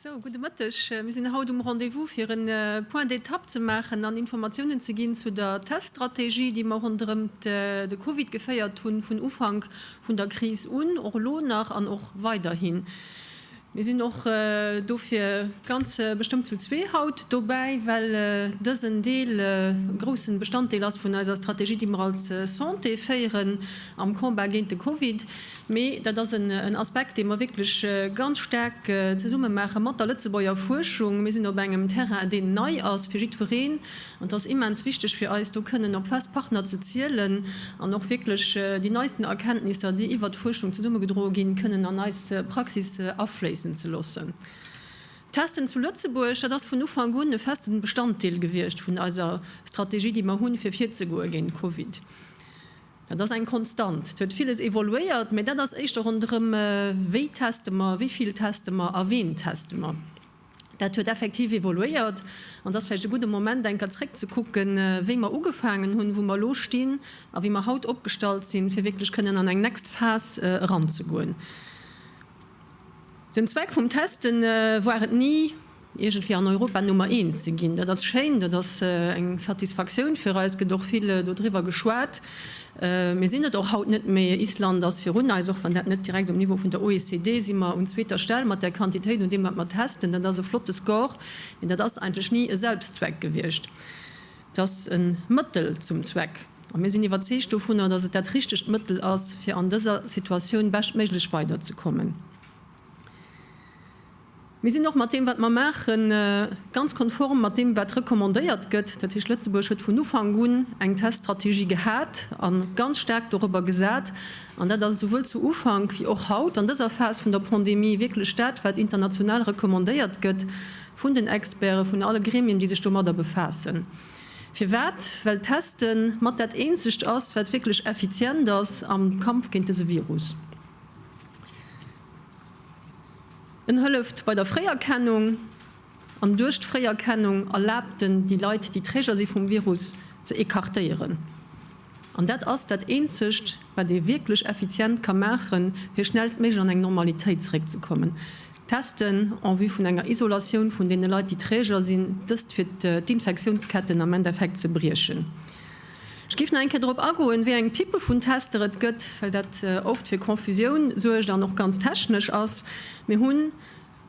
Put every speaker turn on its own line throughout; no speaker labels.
Sou, gudde Mëtteg. Mir sinn haut um Rendez-vous, fir e Point d'étape ze maachen an Informatiounen ze ginn zu der Teststrategie, déi mer ronderëm de Covid geféiert hunn, vun Ufank vun der Kris un, och elo nach an och weiderhin. Mir sinn och dofir ganz bestëmmt zu zwee haut dobäi, well dësen Deel e groussen Bestanddeel ass vun eiser Strategie, déi mer als Santé féieren am Combat géint de Covid. Mee dat ass en Aspekt, dee mer wierklech ganz staark zesumme maache mat der Lëtzebuerger Fuerschung. Mir sinn op engem Terrain, deen nei ass fir jiddwereen. An et ass immens wichteg fir eis, do kënnen op fest Partner ze zielen an och wierklech déi neisten Erkenntnisser, déi iwwert d'Fuerschung zesummegedroe ginn, kënnen an eis Praxis afléissen ze loossen. D'Testen zu Lëtzebuerg, dat ass vun Ufank un e feste Bestanddeel gewiescht vun eiser Strategie, déi mer hunn, fir virzegoe géint Covid. Dat ass eng Konstant. Et huet villes evoluéiert, mä dat ass éischter ronderëm, Wéi teste mer, wéi vill teste mer a ween teste mer? Dat huet effektiv evoluéiert an et ass vläicht e gudde Moment, eng Kéier zréckzekucken, wéi mer ugefaangen hunn, wou mer elo stinn a wéi mer haut opgestallt sinn, fir wierklech kënnen an eng next Phas eranzegoen. Den Zweck vum Teste war et ni, iergendwéi an Europa Nummer eent ze ginn. Dat ass schéin, dat ass eng Satisfaktioun fir eis, et gëtt och vill dodriwwer geschwat. Mir sinn et och haut net méi. Island ass virun eis, och wann dat net direkt um Niveau vun der OECD, si mer un zweeter Stell mat där Quantitéit un deem wat mer testen. Dat ass e flotte Score, mee dat ass eigentlech ni e Selbstzweck gewiescht. Et ass e Mëttel zum Zweck. A mir sinn iwwerzeegt dovunner, datt et dat richtegt Mëttel ass, fir an dëser Situatioun beschtméiglech weiderzekommen. Mir sinn och mat deem, wat mer maachen, ganz konform mat deem, wat recommandéiert gëtt. Dat heescht, Lëtzebuerg huet vun Ufank un eng Teststrategie gehat a ganz staark dorobber gesat. An dat ass esouwuel zu Ufank wéi och haut an dëser Phas vun der Pandemie wierklech dat, wat international recommandéiert gëtt vun den Experten, vun alle Gremien, déi sech domadder befaassen. Firwat? Well Teste mat dat eenzegt ass, wat wierklech effizient ass am Kampf géint dëse Virus. En hëlleft bei der Fréierkennung an duerch d'Fréierkennung erlaabt en déi Leit, déi Träger si vum Virus, ze écartéieren. An dat ass dat eenzegt, wat ee wierklech effizient ka maachen, fir schnellstméiglech an eng Normalitéit zeréckzekommen, Testen en vue vun enger Isolatioun vun deene Leit, déi Träger sinn, dëst fir d'Infektiounsketten am Endeffekt ze briechen. Ech géif nach eng Kéier drop agoen, wéi eng Typpe vun Tester et gëtt, well dat oft fir Confusioun suergt an och ganz technesch ass. Mir hunn,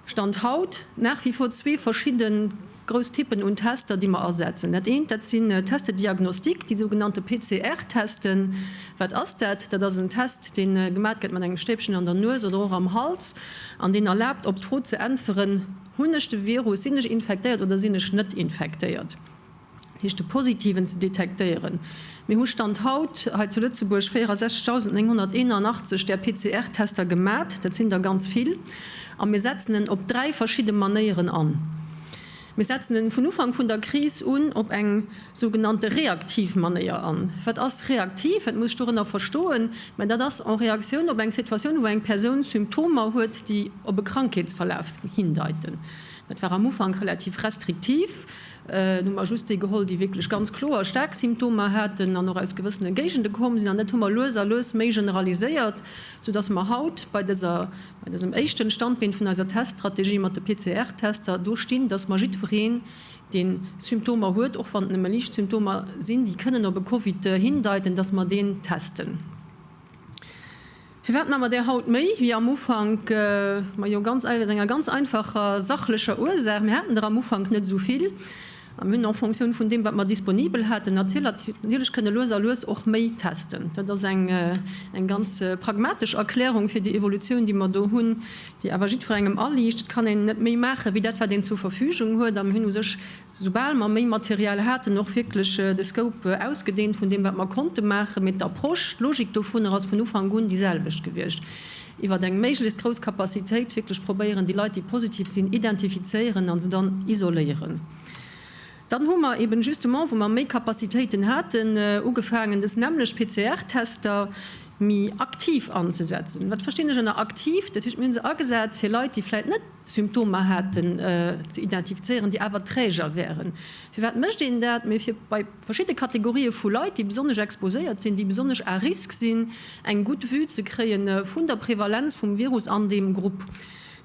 Stand haut, nach wie vor zwee verschidde grouss Typpen un Tester, déi mer asetzen. Dat eent, dat sinn Tests diagnostiques, déi sougenannte PCR-Testen. Wat ass dat? Dat ass en Test, dee gemat gëtt mat engem Stäbchen an der Nues oder och am Hals an deen erlaabt, op d'Fro ze äntweren, Hunn ech de Virus, sinn ech infektéiert oder sinn ech net infektéiert? Dat heescht de Positiven ze detektéieren. Mir hu Stand haut hei zu Lëtzebuerg 64.981 där PCR-Tester gemat, dat sinn der ganz vill, a mir setzen en op dräi verschidde Manéieren an. Mir setzen en vun Ufank vun der Kris un op eng sougenannte reaktiv Manéier an. Wat ass reaktiv? Wat muss ech dorënner verstoen? Mä dat ass en Reaktioun op eng Situatioun, wou eng Persoun Symptomer huet, déi op e Krankheetsverlaf hindeiten. Dat war am Ufank relativ restriktiv. Do hu mer just déi geholl, déi wierklech ganz kloer staark Symptomer haten an och aus gewëssene Géigende komm sinn. An dat hu mer lues a lues méi generaliséiert, soudass mer haut bei dëser, bei dësem éischten Standbeen vun eiser Teststrategie mat de PCR-Tester do stinn, dass mer jiddwereen, dee Symptomer huet, och wann et nëmme liicht Symptomer sinn, déi kënnen op e Covid hindeiten, dass mer deen testen. Firwat maache mer där haut méi wéi am Ufank? Majo, ganz aus enger ganz einfacher sachlecher Ursaach, Mir haten der am Ufank net esou vill a mir hunn en Fonctioun vun deem, wat mer disponibel haten, natierlech kënne lues a lues och méi testen. Dat ass eng ganz pragmatesch Erklärung fir déi Evolutioun, déi mer do hunn, déi awer jiddwerengem aliicht. Et kann een net méi maache wéi dat, wat een zur Verfügung huet. A mir hunn u sech Soubal mer méi Material haten, och wierklech de Scope ausgedehnt vun deem, wat mer konnte maachen. Mee d'Approche, d'Logik dovunner ass vun Ufank un déi selwecht gewiescht, iwwer eng méiglechst grouss Capacitéit wierklech probéieren, déi Leit, déi positiv sinn, identifizéieren a se dann isoléieren. Dann hu mer eben justement, wou mer méi Capacitéiten haten, ugefaangen, dës nämmlecht PCR-Tester méi aktiv anzesetzen. Wat verstinn ech ënner aktiv? Dat heescht, mir hu se agesat fir Leit, déi vläicht net Symptomer haten, ze identifizéieren, déi awer Träger wären. Firwat mécht een dat? Mee fir bei verschidde Kategorië vu Leit, déi besonnesch exposéiert sinn, déi besonnesch à risque sinn, eng gutt Vue ze kréie vun der Prevalenz vum Virus an deem Grupp.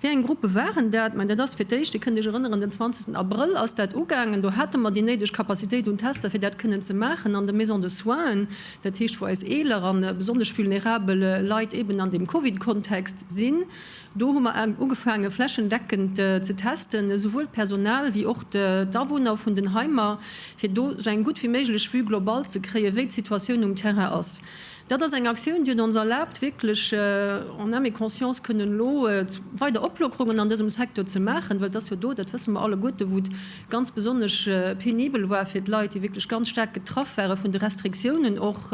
Wéi eng Gruppe waren dat? Mä dat ass fir d'éischt, Dir kënnt Iech erënneren, den 20. Abrëll ass dat ugaangen, do hate mer déi néideg Capacitéit un Tester, fir dat kënnen ze maachen an de Maisons de soins, dat heescht wou eis eeler a besonnesch vulnerabel Leit eeben an deem Covid-Kontext sinn. Do hu mer ugefaange flächendeckend ze testen, esouwuel d'Personal wéi och d'Awunner vun den Heimer, fir do esou eng gutt wéi méiglech Vue globale ze kréien, wéi d'Situatioun um Terrain ass. Dat ass eng Aktioun, déi huet ons erlaabt, wierklech en âme et conscience kënnen elo weider Oplockerungen an dësem Secteur ze maachen, well et ass jo do, dat wësse mer alleguerte, wou et ganz besonnesch penibel war fir d'Leit, déi wierklech ganz staark getraff ware vun de Restriktiounen och.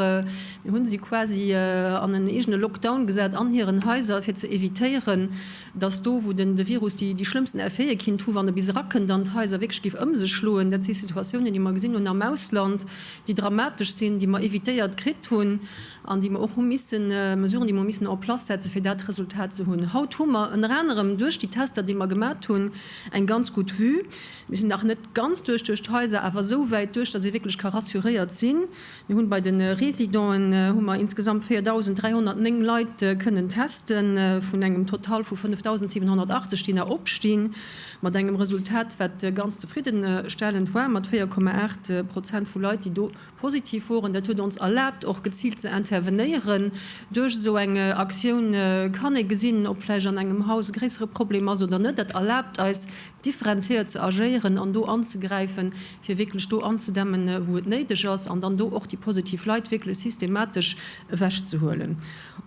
Mir hu si quasi an en eegene Lockdown gesat an hiren Haiser, fir ze evitéieren, dass do, wou den de Virus déi schlëmmsten Effete kinnt hu wann e bis erakënnt an d'Haiser, wierklech géif ëm sech schloen. Dat si Situatiounen, déi mer gesinn hunn am Ausland, déi dramatesch sinn, déi mer evitéiert kritt hunn an déi mer och hu missen, Mesuren, déi mer hu missen en place setzen, fir dat Resultat ze hunn. Haut hu mer ënner anerem duerch déi Tester, déi mer gemat hunn, eng ganz gutt Vue. Mir sinn nach net ganz duerch duerch d'Haiser, awer esou wäit duerch, dass ee wierklech ka rassuréiert sinn. Mir hunn bei de Résidenten hu mer insgesamt 4.309 Leit kënnen testen, vun engem Total vu 5.780, déi nach opstinn. Mat engem Resultat, wat ganz zefriddenstellend war, mat 4,8 Prozent vu Leit, déi do positiv woren. Dat huet ons erlaabt, och geziilt ze intervenéieren. Duerch esou eng Aktioun kann ee gesinn, ob vläicht an engem Haus e gréissere Problem ass oder net. Dat erlaabt eis, differenziéiert ze agéieren an do anzegräifen, fir wierklech do anzedämmen, wou et néideg ass, an dann do och déi positiv Leit wierklech systematesch ewechzehuelen.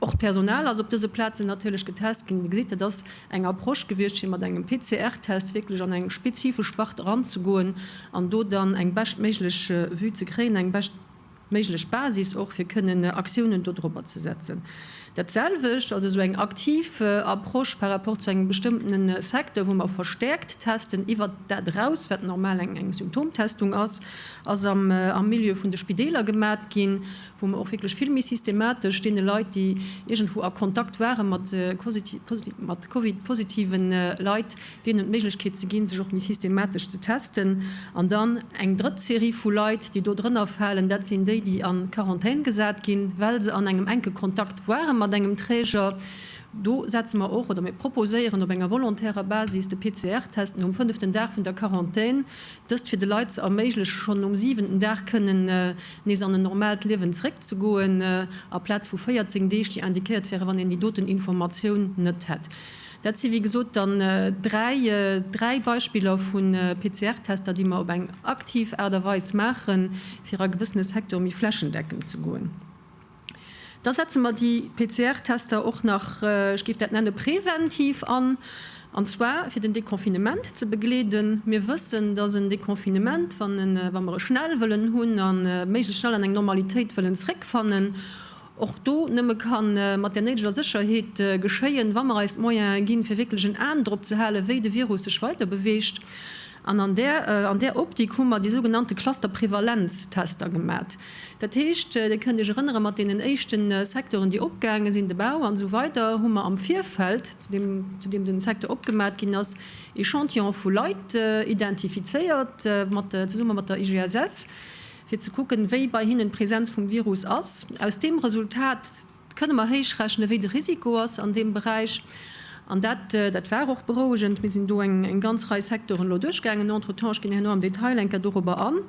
Och d'Personal ass op dëse Plazen natierlech getest ginn. Dir gesitt, dat ass eng Approche gewiescht, fir mat engem PCR-Test wierklech an eng spezifesch Spart eranzegoen an do dann eng beschtméiglech Vue ze kréien, eng beschtméiglech Basis och, fir kënnen Aktiounen dodrobber ze setzen. Dat selwecht, also esou eng aktiv Approche par rapport zu engem bestëmmtene Secteur, wou mer verstäerkt testen iwwert dat eraus, wat normal eng Symptomtestung ass, ass am Milieu vun de Spideeler gemat ginn, wou mer och wierklech vill méi systematesch deene Leit, déi iergendwou a Kontakt ware mat Covid-positive Leit, deenen d'Méiglechkeet ze ginn, sech och méi systematesch ze testen. An dann eng drëtt Serie vu Leit, déi do drënner falen, dat sinn déi, déi a Quarantän gesat ginn, well se an engem enke Kontakt ware mat engem Träger. Do setze mer och, oder mir proposéieren op enger volontärer Basis de PCR-Test nom fënneften Dag vun der Quarantän, Dëst fir de Leit ze erméiglechen, schonn nom siwenten Dag kënnen nees an en normaalt Liewen zeréckzegoen, aplaz vu 14 Deeg, déi indiquéiert wären, wann een déi doten Informatioun net hätt. Dat si wéi gesot dann dräi Beispiller vu PCR-Tester, déi mer op eng aktiv Aart a Weis maachen, fir a gewëssene Secteure méi flächendeckend ze goen. Da setze mer déi PCR-Tester och nach, ech géif dat nenne preventiv an, an zwar fir den Deconfinement ze begleeden. Mir wëssen, dass en Deconfinement, wann en, wa mer e schnell wëllen hunn a méiglechst schnell an eng Normalitéit wëllen zréckfannen, och do nëmme ka mat där néideger Sécherheet geschéien, wa mer eis d'Moyene ginn, fir wierklech en An drop ze halen, wéi de Virus sech weiderbeweegt. An an där, an där Optik hu mer déi sougenannte Clusterprevalenztester gemat. Dat heescht, Dir kënnt Iech erënnere mat deenen éischte Secteuren, déi opgaange sinn, de Bau an esou weider, hu mer am Virfeld, zu deem, zu deem de Secteur opgemat ginn ass, Echantillone vu Leit identifizéiert, mat, zesumme mat der IGSS, fir ze kucken, wéi bei hinnen d'Presenz vum Virus ass. Aus deem Resultat Kënne mer héichrechnen, wéi de Risiko ass an deem Beräich. An dat, dat war och berouegend. Mir sinn do eng ganz Rei Secteuren elo duerchgaangen entretemps. Ech ginn herno am Detail eng Kéier dorobber an.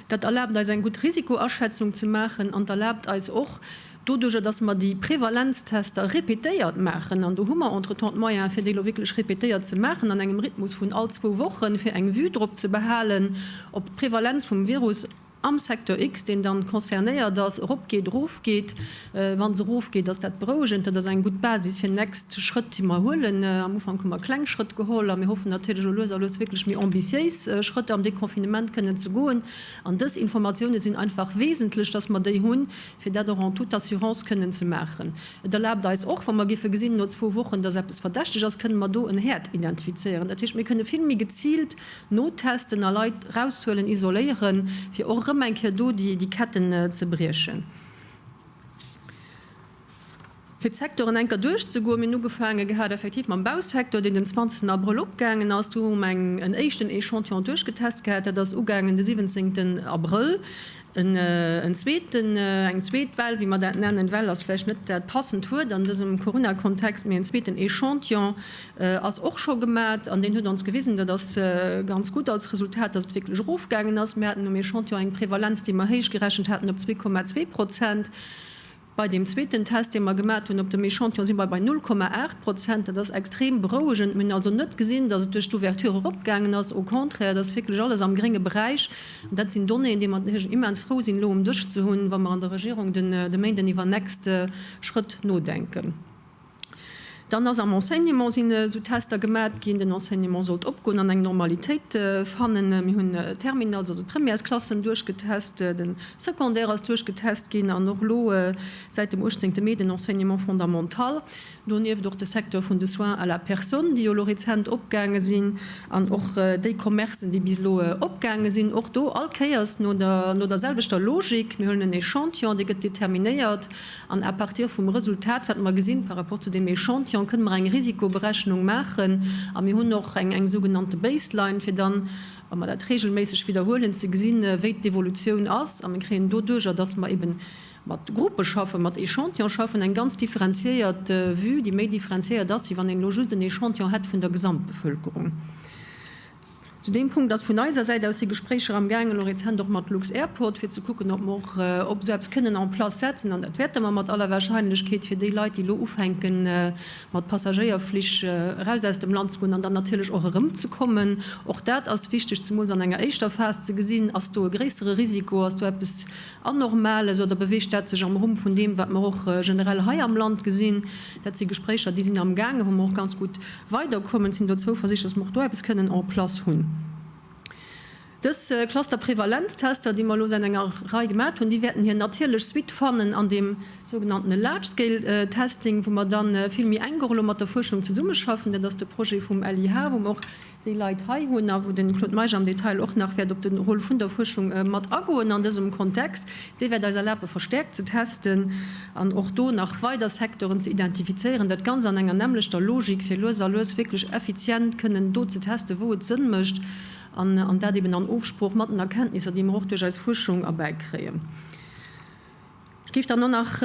Dat erlaabt eis, eng gutt Risikoaschätzung ze maachen an et erlaabt eis och, doduerjer dass mer déi Prevalenztester répétéiert maachen, an do hu mer entretemps d'Moyene fir déi elo wierklech répétéiert ze maachen an engem Rhythmus vun all zwou Wochen, fir eng Vue drop ze behalen, ob d'Prevalenz vum Virus, am Secteur X, deen dann concernéiert ass, eropgeet, erofgeet. Wa se erofgeet, ass dat berouegend. Dat ass eng gutt Basis fir nächst Schrëtt, déi mer huelen. Am Ufank hu mer kleng Schrëtt geholl a mir hoffen natierlech elo lues a lues wierklech méi ambitiéis Schrëtt am Deconfinement kënnen ze goen. An dës Informatioune sinn einfach wesentlech, dass mer déi hunn, fir dat och en toute assurance kënnen ze maachen. Et erlaabt eis och, wa mer géife gesinn no zwou Wochen, dass eppes verdächteg ass, kënne mer do en Häerd identifizéieren. Dat heescht, mir kënne vill méi geziilt Notesten a Leit raushuelen, isoléieren, fir och erëm eng Kéier do déi Ketten ze briechen. Fir d'Secteuren eng Kéier duerchzegoen, Mir hunn ugefaange gehat effektiv mam Bausecteur, deen den 20 Abrëll opgaangen ass. Do hu mer en éischten Echantillon duerchgetest gehat, dat ass ugaangen de 17 Abrëll. En zweeten, eng zweet Well, wéi mer dat nennen, Well ass vläicht net dat passend Wuert an dësem Corona-Kontext, mee en zweeten Echantillon ass och scho gemat an deen huet ons gewisen, dat ass ganz gutt als Resultat, dass et wierklech erofgaangen ass. Mir haten um Echantillon eng Prevalenz, déi mer héich gerechent haten op 2,2 Prozent. Bei deem zweeten Test, dee mer gemat hunn op dem Echantillon, si mer bei 0,8 Prozent. Dat ass extrem berouegend. Mir hunn also net gesinn, datt et duerch d'Ouverture eropgaangen ass. Au contraire, et ass wierklech alles am grénge Beräich. An dat sinn Donnéeën, déi mer natierlech immens frou sinn, elo um Dësch ze hunn, wa mer an der Regierung de Méinden iwwer nächst Schrëtt nodenken. Dann ass am Enseignement sinn esou Tester gemat ginn. Den Enseignement sollt opgoen an eng Normalitéit fannen. Mir hunn d'Terminals, also d'Premièresklassen duerchgetest, de Secondaire ass duerchgetest ginn an och elo säit dem 18 Mee den Enseignement fondamental. Donieft och de Secteur vun de Soins à la personne, déi jo elo rezent opgaange sinn an och déi Commercen, déi bis elo opgaange sinn. Och do all Kéiers no der no der selwechter Logik, Mir huelen en Echantillon, dee gëtt determinéiert An à partir vum Resultat, wat mer gesinn par rapport zu deem Echantillon, kënne mer eng Risikoberechnung maachen. A mir hunn och eng eng sougenannte Baseline, fir dann, wa mer dat regelméisseg widderhuelen, ze gesinn, wéi d'Evolutioun ass. A mir kréien doduerjer, dass mer eeben mat Gruppe schaffen, mat Echantillon schaffen, eng ganz differenziéiert Vue, déi méi differenziéiert ass, wéi wann een elo just en Echantillon hätt vun der Gesamtbevölkerung. Zu deem Punkt ass vun eiser Säit aus si Gespréicher am gaangen, elo rezent och mat lux-Airport, fir ze kucken, ob mer och ob esou eppes kënnen en place setzen. An dat wäerte mer mat aller Wahrscheinlechkeet fir déi Leit, déi elo ufänke mat Passagéierflich eraus aus dem Land ze goen an dann natierlech och erëmzekommen. Och dat ass wichteg, zemools an enger éischter Phas ze gesinn, Ass do e gréissere Risiko, ass do eppes Anormales oder beweegt dat sech am Rumm vun deem, wat mer och generell hei am Land gesinn? Dat si Gespréicher, déi sinn am gaangen, wou mer och ganz gutt weiderkommen, sinn do zouversichtlech, dass mer och do eppes kënnen en place hunn. Dës Cluster-Prevalenztester, déi mer elo säit enger Rei gemat hunn, déi wäerten hir natierlech Suite fannen an deem sougenanntene Large-Scale Testing, wou mer da vill méi enk och elo mat der Fuerschung zesummeschaffen. Dat ass de Projet vum LIH, wou mer och déi Leit hei hunn a wou de Claude Meisch am Detail och nach wäert op de Rôle vun der Fuerschung mat agoen an dësem Kontext, dee wäert eis erlabe verstärkt ze testen an och do nach weider Secteuren ze identifizéieren, dat Ganzt an enger nämmlechter Logik, fir lues a lues wierklech effizient kënnen do ze testen, wou et Sënn mécht, an dat eben an Ofsprooch mat den Erkenntnisser, déi mer och duerch eis Fuerschung erbäikréien. Ech géif dann och nach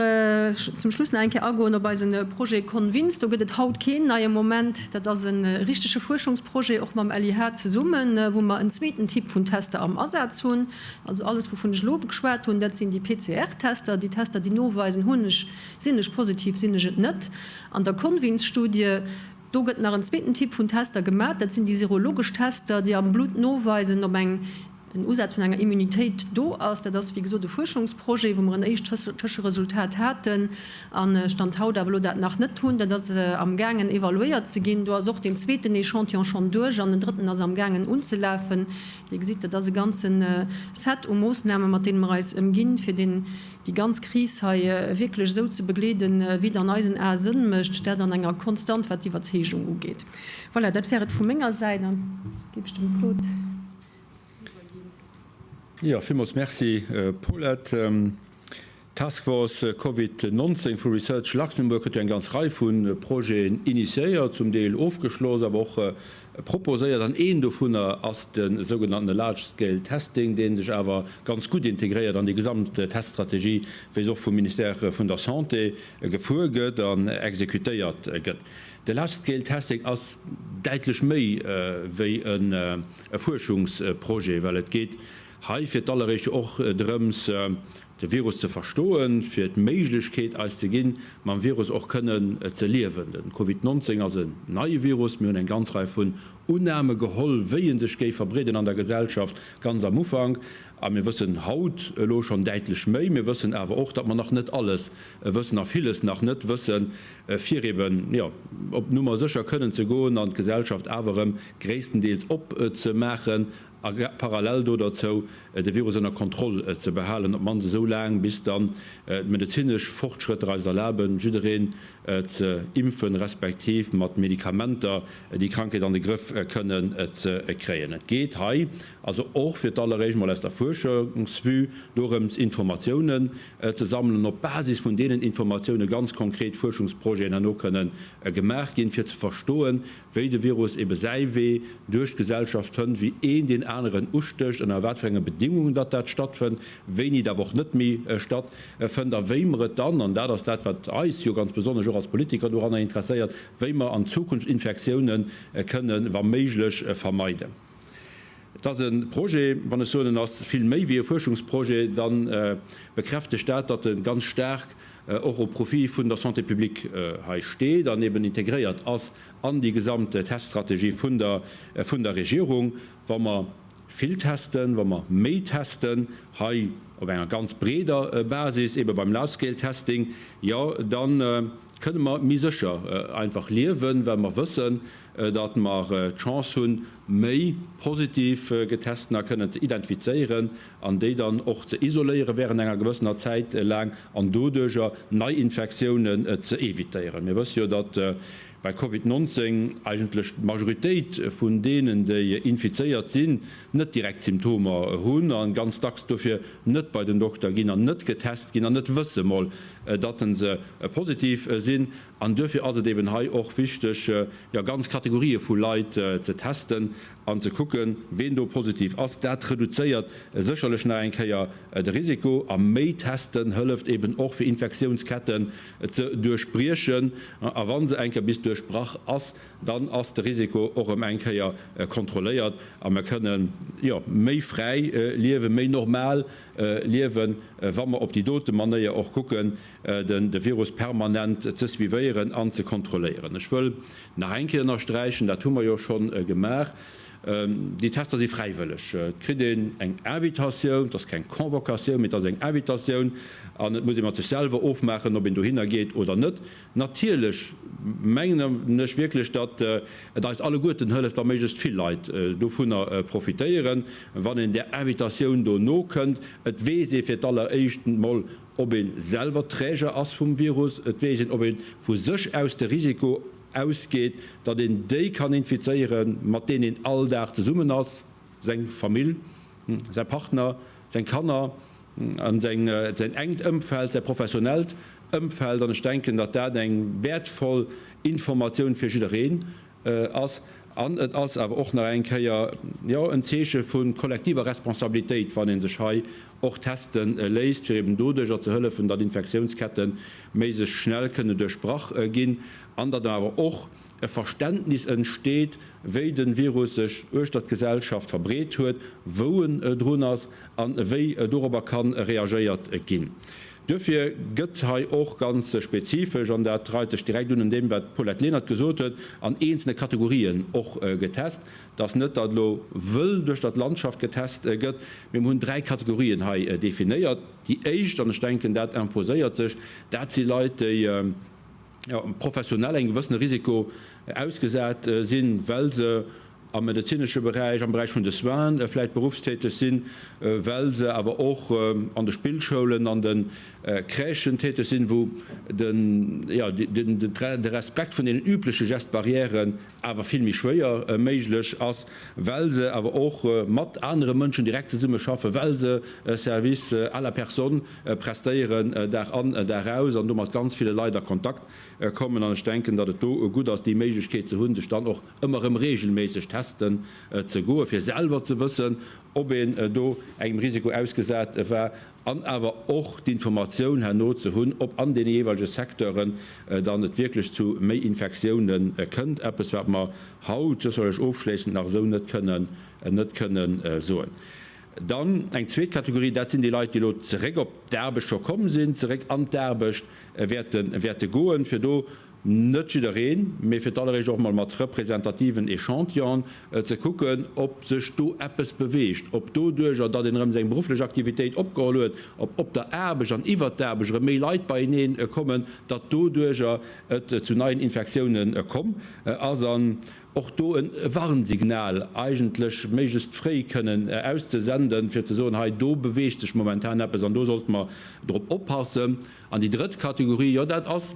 zum Schluss nach eng Kéier agoen op eise Projet Convins. Do gëtt et haut keen neie Moment. Dat ass e richtege Fuerschungsprojet, och mam LIH zesummen, wou mer en zweeten Typ vun Tester am Asaz hunn. Also alles, wouvun ech elo geschwat hunn, dat sinn déi PCR-Tester, déi Tester, déi noweisen, hunn ech, sinn ech positiv, sinn ech et net. An der Convins-Studie, do gëtt nach en zweeten Typ vun Tester gemat, dat sinn déi serologesch Tester, déi am Blutt noweisen, ob eng en Usaz vun enger Immunitéit do ass. Dat ass, wéi gesot, e Fuerschungsprojet, wou mer en éischt Tëscheresultat haten a Stand haut awer elo dat nach net hunn. Dat ass amgaangen evaluéiert ze ginn. Do ass och deen zweeten Echantillon schonn duerch an den drëtten ass amgaangen unzelafen. Dir gesitt, dat ass e ganze Set u Moossnamen, mat deene mer eis ëmginn, fir deen, déi ganz Kris hei wierklech esou ze begleeden, wéi et an eisen Ae Sënn mécht, dat an enger Konstant, wat d'Iwwerzeegung ugeet. Voilà, dat wär et vu menger Säit. Dann géif ech dem Claude.
Jo, villmools Merci, Paulette. D'Task Force Covid 19 vu Research Luxembourg huet jo eng ganz Rei vu Projeten initiéiert, zum Deel ofgeschloss, awer och proposéiert. An een dovunner ass de sougenanntene Large Scale Testing, dee sech awer ganz gutt integréiert an déi gesamt Teststrategie, wéi se och vum Ministère vun der Santé gefuer gëtt an exekutéiert gëtt. De Large Scale Testing ass däitlech méi wéi e Fuerschungsprojet, well et geet hei fir d'alleréischt jo och drëms, de Virus ze verstoen, fir d'Méiglechkeet eis ze ginn, mam Virus och kënnen ze liewen. De Covid 19 ass en neie Virus. Mir hunn eng ganz Rei vun Unname geholl, wéi e sech géif verbreeden an der Gesellschaft, ganz am Ufank. A mir wëssen haut elo schonn däitlech méi. Mir wëssen awer och, datt mer nach net alles wëssen a villes nach net wëssen, fir eben, jo, op Nummer sécher kënnen ze goen an d'Gesellschaft awer erëm gréisstendeels opzemaachen a parallel do derzou de Virus ënner Kontroll ze behalen, op d'mannst esou laang, bis dann d'medezinesch Fortschrëtter eis erlaben, jiddereen ze impfen, respektiv mat Medikamenter déi Krankheet an de Grëff kënnen ze kréien. Et geet hei also och fir d'alleréischt mol aus der Fuerschungsvue dorëms, Informatiounen ze sammelen, op Basis vun deenen Informatioune ganz konkret Fuerschungsprojeten herno kënne gemaach ginn, fir ze verstoen, wéi de Virus ebe säi Wee duerch d'Gesellschaft fënnt, wéi een deen. aneren ustécht, ënner wat fir enge Bedingungen datt dat stattfënnt, wéini et awer och net méi stattfënnt a wéi mer et dann, an dat ass dat, wat eis jo ganz besonnesch och als Politiker doranner interesséiert, wéi mer an Zukunft Infektiounen kënnen, wa méiglech, vermeiden. Et ass e Projet, wann ech soen, en ass vill méi wéi e Fuerschungsprojet, da bekräftegt dat, datt e ganz staark och au profit vun der Santé publique hei steet an eben integréiert ass an déi gesamt Teststrategie vun der vun der Regierung. Wa mer vill testen, wa mer méi testen, hei op enger ganz breeder Basis, ebe beim Large-Scale-Testing, jo da kënne mer méi sécher einfach liewen, well mer wëssen, datt mer d'Chance hunn, méi positiv Getestener kënnen ze identifizéieren an déi dann och ze isoléiere während enger gewëssener Zäit laang an doduerjer Neiinfektiounen ze evitéieren. Mir wësse jo, datt bei Covid 19 eigentlech d'Majoritéit vun deenen, déi infizéiert sinn, net direkt Symptomer hunn a ganz dacks dofir net bei den Dokter ginn an net getest ginn an net wësse mol, datt se positiv sinn. An duerfir ass et eben hei och wichteg, jo, ganz Kategorië vu Leit ze testen an ze kucken, ween do positiv ass. Dat reduzéiert sécherlech nach eng Kéier de Risiko. A méi testen hëlleft eben och, fir Infektiounsketten ze duerchbriechen. A wa se eng Kéier bis duerchbrach ass, dann ass de Risiko och erëm eng Kéier kontrolléiert a mer kënnen, jo, méi fräi liewen, méi normal liewen, wa mer op déi dote Manéier och kucken, de Virus permanent ze suivéieren an ze kontrolléieren. Ech wëll nach eng Kéier ënnersträichen, dat hu mer jo scho gemaach, déi Tester si fräiwëlleg. Et kritt een eng Invitatioun, et ass keng Convocatioun, mee et ass eng Invitatioun an et muss ee mat sech selwer ofmaachen, ob een dohinner geet oder net. Natierlech mengen ech wierklech, datt et eis alleguerten hëlleft, wa méiglechst vill Leit dovunner profitéieren, wann een där Invitatioun do nokënnt. Et weess ee fir d'alleréischt mol, ob ee selwer Träger ass vum Virus, et weess een, ob ee vu sech aus de Risiko ausgeet, datt een déi kann infizéieren, mat deenen een all Dag zesummen ass, seng Famill, säi Partner, seng Kanner a säin enkt Ëmfeld, säi professionellt Ëmfeld. An ech denken, datt dat eng wäertvoll Informatioun fir jiddereen ass. An et ass awer och nach eng Kéier, jo, en Zeeche vu kollektiver Responsabilitéit, wann ee sech hei och teste léisst, fir eben doduerjer ze hëllefen, datt Infektiounsketten méi sech schnell kënne duerchbrach ginn an datt awer och e Verständnis entsteet, wéi de Virus sech uechter d'Gesellschaft verbreet huet, wou en drun ass a wéi dorobber ka reagéiert ginn. Duerfir gëtt hei och ganz spezifesch, an dat reit sech direkt un un deem, wat d'Paulette Lenert gesot huet, an eenzelne Kategorien och getest. Et ass net, datt elo wëll duerch der d'Landschaft getest gëtt, mee mer hunn 3 Kategorien hei definéiert. Déi éischt, an ech denken, dat imposéiert sech, dat si Leit, déi professionell engem gewëssene Risiko ausgesat sinn, well se am medezinesche Beräich, am Beräich vun de Soinen vläicht beruffstäteg sinn, well se awer och an de Spillschoulen, an de Crèchen täteg sinn, wou de Respekt vun deenen übleche Gestes barrièren awer vill méi schwéier méiglech ass, well se awer och mat anere Mënschen direkt zesummeschaffen, well se e Service à la personne prestéieren, Dag an, Dag aus, an do mat ganz ville Leit a Kontakt kommen. An ech denken, datt et do gutt ass, déi Méiglechkeet ze hunn, sech dann och ëmmer erëm reegelméisseg testen ze goen, fir selwer ze wëssen, ob een do engem Risiko ausgesat war, an awer och d'Informatioun herno ze hunn, ob an deene jeeweilege Secteuren dann et wierklech zu méi Infektioune kënnt, eppes wat mer haut sécherlech ofschléissend nach esou net kënnen net kënnen soen. Dann eng zweet Kategorie, dat sinn déi Leit, déi elo zeréck op d'Aarbecht scho komm sinn, zeréck an d'Aarbecht wäerte wäerte goen, fir do Net jiddereen, mee fir d'alleréischt och mol mat representativen Echantillonen ze kucken, ob sech do eppes beweegt, ob doduerjer, datt een erëm seng berufflech Aktivitéit opgeholl huet, ob op der Aarbecht an iwwert d'Aarbecht erëm méi Leit beieneen kommen, datt doduerjer et zu neien Infektiounen komm ass. An och do e Warnsignal eigentlech méiglechst fréi kënnen auszesenden, fir ze soen, hei do beweegt sech momentan eppes an do sollte mer drop oppassen. An déi drëtt Kategorie, jo dat ass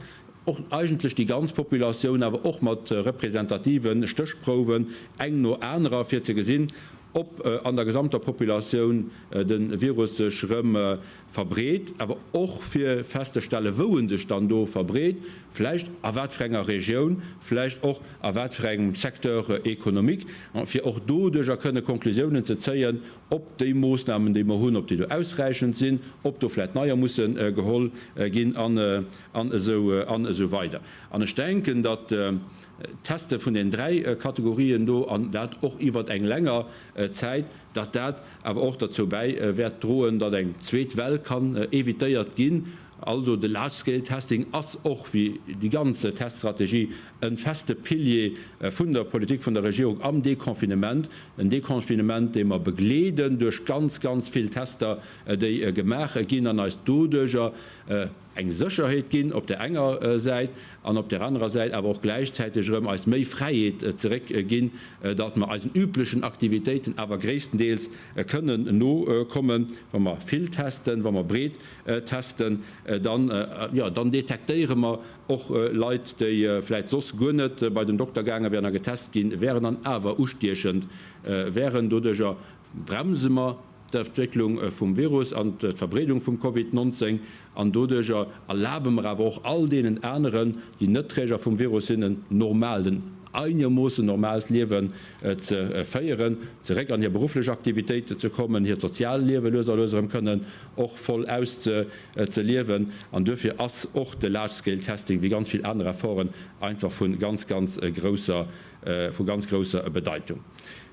och eigentlech déi ganz Populatioun, awer och mat representative Stéchprouwen, eng no anerer, fir ze gesinn, ob an der gesamter Populatioun de Virus sech erëm verbreet, awer och fir festzestellen, wou e sech dann do verbreet, vläicht a wat fir enger Regioun, vläicht och a wat fir engem Secteur économique, fir och doduerjer kënne Konklusiounen ze zéien, ob déi Moosnamen, déi mer hunn, ob déi do ausräichend sinn, ob do vläicht neier musse geholl ginn an esou weider. An ech denken, datt d'Teste vun den 3 Kategorien do, an dat och iwwert eng länger Zäit, datt dat awer och derzou bäi wäert droen, datt eng zweet Well kann evitéiert ginn. Also de Large Scale Testing ass och, wéi déi ganz Teststrategie, e feste Pilier vun der Politik vun der Regierung am Deconfinement. En Deconfinement, dee mer begleeden duerch ganz, ganz vill Tester, déi gemaach ginn an eis doduerjer eng Sécherheet ginn op där enger Säit an op där anerer Säit awer och gläichzäiteg erëm eis méi Fräiheet zeréck ginn, datt mer eisen üblechen Aktivitéiten awer gréisstendeels kënnen nokommen. Wa mer vill testen, wa mer breet testen, dann, jo, dann detektéiere mer och Leit, déi vläicht soss guer net bei den Dokter gaange wären a getest gi wären an awer ustiechend wären. Doduerjer bremse mer d'Entwécklung vum Virus an d'Verbreedung vum Covid 19 an doduerjer erlabe mer awer och all deenen aneren, déi net Träger vum Virus sinn, en normaalt, en einermoossen normaalt Liewen ze féieren, zeréck an hir berufflech Aktivitéite ze kommen, hiert sozial Liewe lues a lues erëm kënnen och voll auszeliewen. An duerfir ass och de Large Scale Testing, wéi ganz vill aner Efforten, einfach vu ganz, ganz grousser, vu ganz grousser Bedeitung.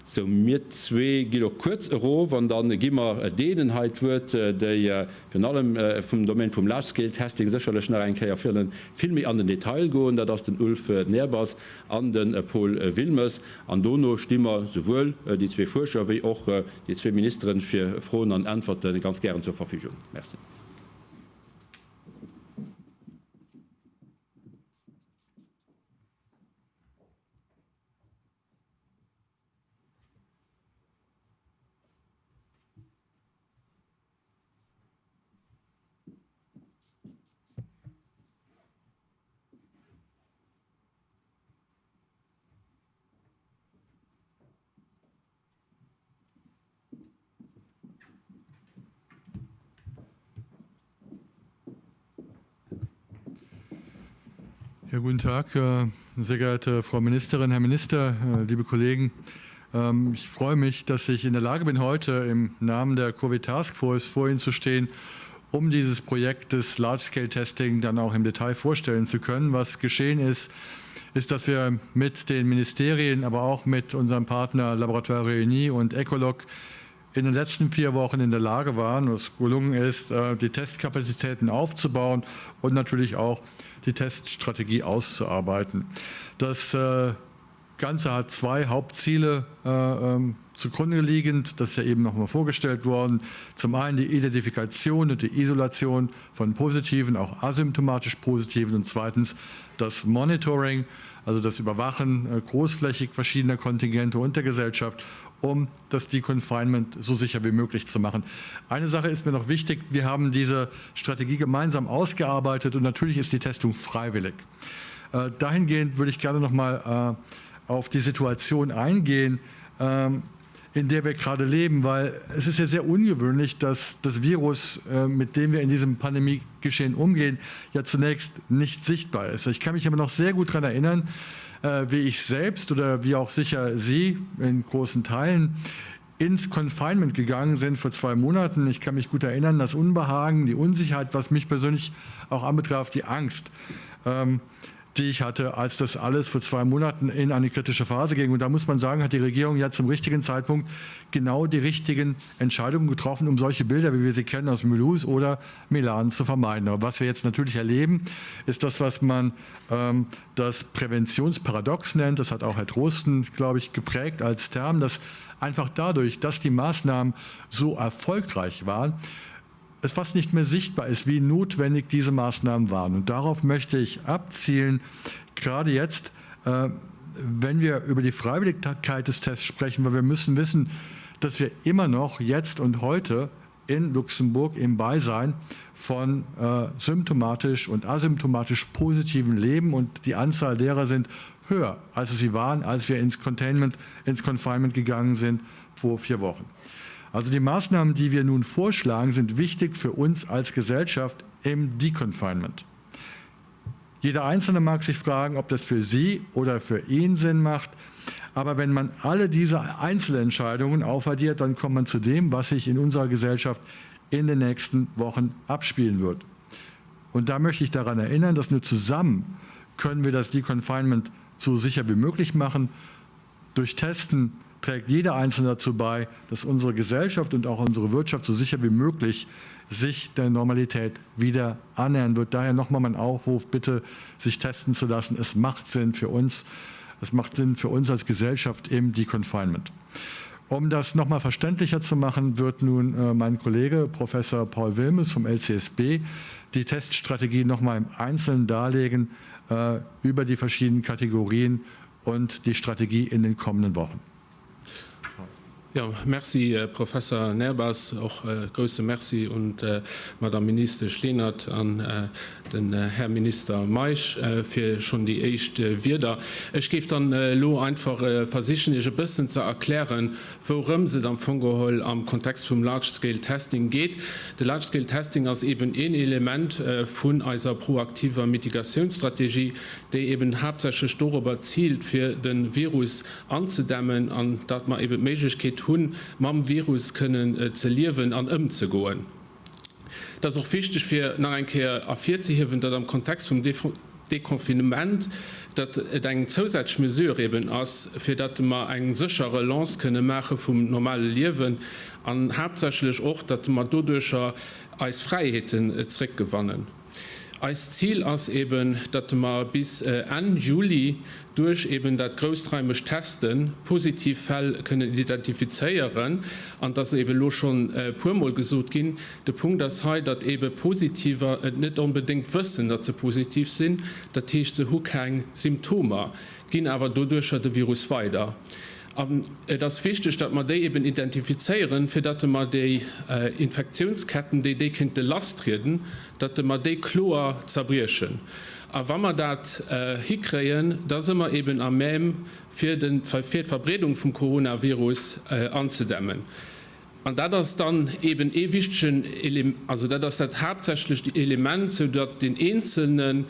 Sou, mir zwee gi lo kuerz erof an da gi mer deenen hei d'Wuert, déi virun allem vum Domaine vum Large Scale Testing sécherlech nach eng Kéier wëllen vill méi an den Detail goen. Dat ass den Ulf Nehrbass an de Paul Wilmes. An dono sti mer souwuel déi zwee Fuerscher wéi och déi zwee Ministeren fir Froen an Äntwerte ganz gären zur Verfügung. Merci.
Ja, guten Tag, äh, sehr geehrte Frau Ministerin, Herr Minister, äh, liebe Kollegen. Ähm, ich freue mich, dass ich in der Lage bin, heute im Namen der Covid Task Force vor Ihnen zu stehen, um dieses Projekt des Large-Scale-Testing dann auch im Detail vorstellen zu können. Was geschehen ist, ist, dass wir mit den Ministerien, aber auch mit unserem Partner Laboratoire Réunis und Ecolog in den letzten vier Wochen in der Lage waren, was gelungen ist, äh, die Testkapazitäten aufzubauen und natürlich auch die Teststrategie auszuarbeiten. Das äh, Ganze hat zwei Hauptziele äh, ähm, zugrunde liegend, das ist ja eben noch mal vorgestellt worden. Zum einen die Identifikation und die Isolation von positiven, auch asymptomatisch positiven und zweitens das Monitoring, also das Überwachen äh, großflächig verschiedener Kontingente und der Gesellschaft, um das Deconfinement so sicher wie möglich zu machen. Eine Sache ist mir noch wichtig, wir haben diese Strategie gemeinsam ausgearbeitet und natürlich ist die Testung freiwillig. Äh, dahingehend würde ich gerne noch mal äh, auf die Situation eingehen, ähm, in der wir gerade leben, weil es ist ja sehr ungewöhnlich, dass das Virus, äh, mit dem wir in diesem Pandemiegeschehen umgehen, ja zunächst nicht sichtbar ist. Ich kann mich aber noch sehr gut daran erinnern, äh, wie ich selbst oder wie auch sicher Sie in großen Teilen ins Confinement gegangen sind vor zwei Monaten. Ich kann mich gut erinnern, das Unbehagen, die Unsicherheit, was mich persönlich auch anbetraf, die Angst. Ähm, die ich hatte, als das alles vor zwei Monaten in eine kritische Phase ging. Und da muss man sagen, hat die Regierung ja zum richtigen Zeitpunkt genau die richtigen Entscheidungen getroffen, um solche Bilder, wie wir sie kennen aus Mulhouse oder Milan, zu vermeiden. Aber was wir jetzt natürlich erleben, ist das, was man ähm, das Präventionsparadox nennt. Das hat auch Herr Drosten, glaube ich, geprägt als Term, dass einfach dadurch, dass die Maßnahmen so erfolgreich waren, es fast nicht mehr sichtbar ist, wie notwendig diese Maßnahmen waren. Und darauf möchte ich abzielen, gerade jetzt, äh, wenn wir über die Freiwilligkeit des Tests sprechen, weil wir müssen wissen, dass wir immer noch jetzt und heute in Luxemburg im Beisein von äh, symptomatisch und asymptomatisch positiven Leben und die Anzahl derer sind höher, als es sie waren, als wir ins Containment, ins Confinement gegangen sind vor vier Wochen. Also die Maßnahmen, die wir nun vorschlagen, sind wichtig für uns als Gesellschaft im Deconfinement. Jeder Einzelne mag sich fragen, ob das für sie oder für ihn Sinn macht. Aber wenn man alle diese Einzelentscheidungen aufaddiert, dann kommt man zu dem, was sich in unserer Gesellschaft in den nächsten Wochen abspielen wird. Und da möchte ich daran erinnern, dass nur zusammen können wir das Deconfinement so sicher wie möglich machen. Durch Testen trägt jeder Einzelne dazu bei, dass unsere Gesellschaft und auch unsere Wirtschaft so sicher wie möglich sich der Normalität wieder annähern wird. Daher nochmal mein Aufruf, bitte sich testen zu lassen. Es macht Sinn für uns. Es macht Sinn für uns als Gesellschaft im Deconfinement. Um das nochmal verständlicher zu machen, wird nun äh, mein Kollege Professor Paul Wilmes vom LCSB die Teststrategie nochmal im Einzelnen darlegen äh, über die verschiedenen Kategorien und die Strategie in den kommenden Wochen.
Jo, Merci Professer Nerbas. Och e grouse Merci un d'Madame Ministesch Lenert an den Här Minister Meisch fir schonn déi éischt Wierder. Ech géif dann elo einfach versichen, Iech e bëssen ze erklären, wourëms et am Fong geholl am Kontext vum Large Scale Testing geet. De Large Scale Testing ass eeben een Element vun eiser proaktiver Mitigatiounsstrategie, déi eeben haaptsächlech dorobber ziilt, fir de Virus anzedämmen an datt mer eben d'Méiglechkeet hunn, mam Virus kënnen ze liewen an ëmzegoen. Et ass och wichteg, fir nach eng Kéier ervirzehiewen, datt am Kontext vum Deconfinement, datt et eng zousätzlech Mesure eben ass, fir datt mer eng sécher Relance kënne maache vum normale Liewen an haaptsächlech och, datt mer doduercher eis Fräiheeten zréckgewannen. Eist Zil ass eben, datt mer bis Enn Juli duerch eben dat grousstraimegt Testen positiv Fäll kënnen identifizéieren. An et ass eben elo schonn e puermol gesot ginn, de Punkt ass hei, datt ebe Positiver et net onbedéngt wëssen, datt se positiv sinn. Dat heescht, se hu keng Symptomer, ginn awer doduercher de Virus weider. An et ass wichteg, datt mer déi eben identifizéieren, fir datt mer déi Infektiounsketten, déi déi kéinte lasstrieden, datt mer déi kloer zerbriechen. A wa mer dat hikréien, da si mer eben à même, fir d'Verbreedung vum Coronavirus anzedämmen. An dat ass dann eben ee wichtegen Element, also dat ass dat haaptsächlecht Element, soudatt deen Eenzelnen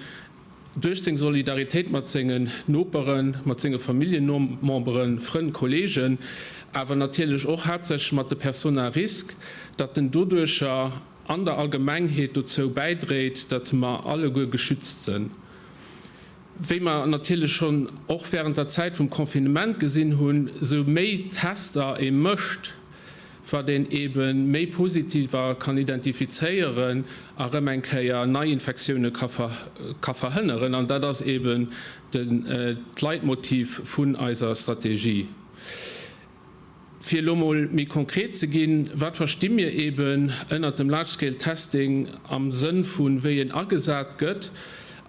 duerch seng Solidaritéit mat sengen Noperen, mat senge Familljenmemberen, Frënn, Kollegen, awer natierlech och haaptsächlech mat de Personnes à risque, datt en doduercher an der Allgemengheet dozou bäidréit, datt mer alleguer geschützt sënn. Wéi mer natierlech schonn och während der Zäit vum Confinement gesinn hunn, sou méi Tester ee mécht, wat een ebe méi Positiver kann identifizéieren a rëm eng Kéier Neiinfektioune ka verhënneren. An dat ass eben d'Leitmotiv vun eiser Strategie. Fir elo mol méi konkret ze ginn, Wat versti mir eben ënnert dem Large Scale Testing am Sënn vu wéi en agesat gëtt?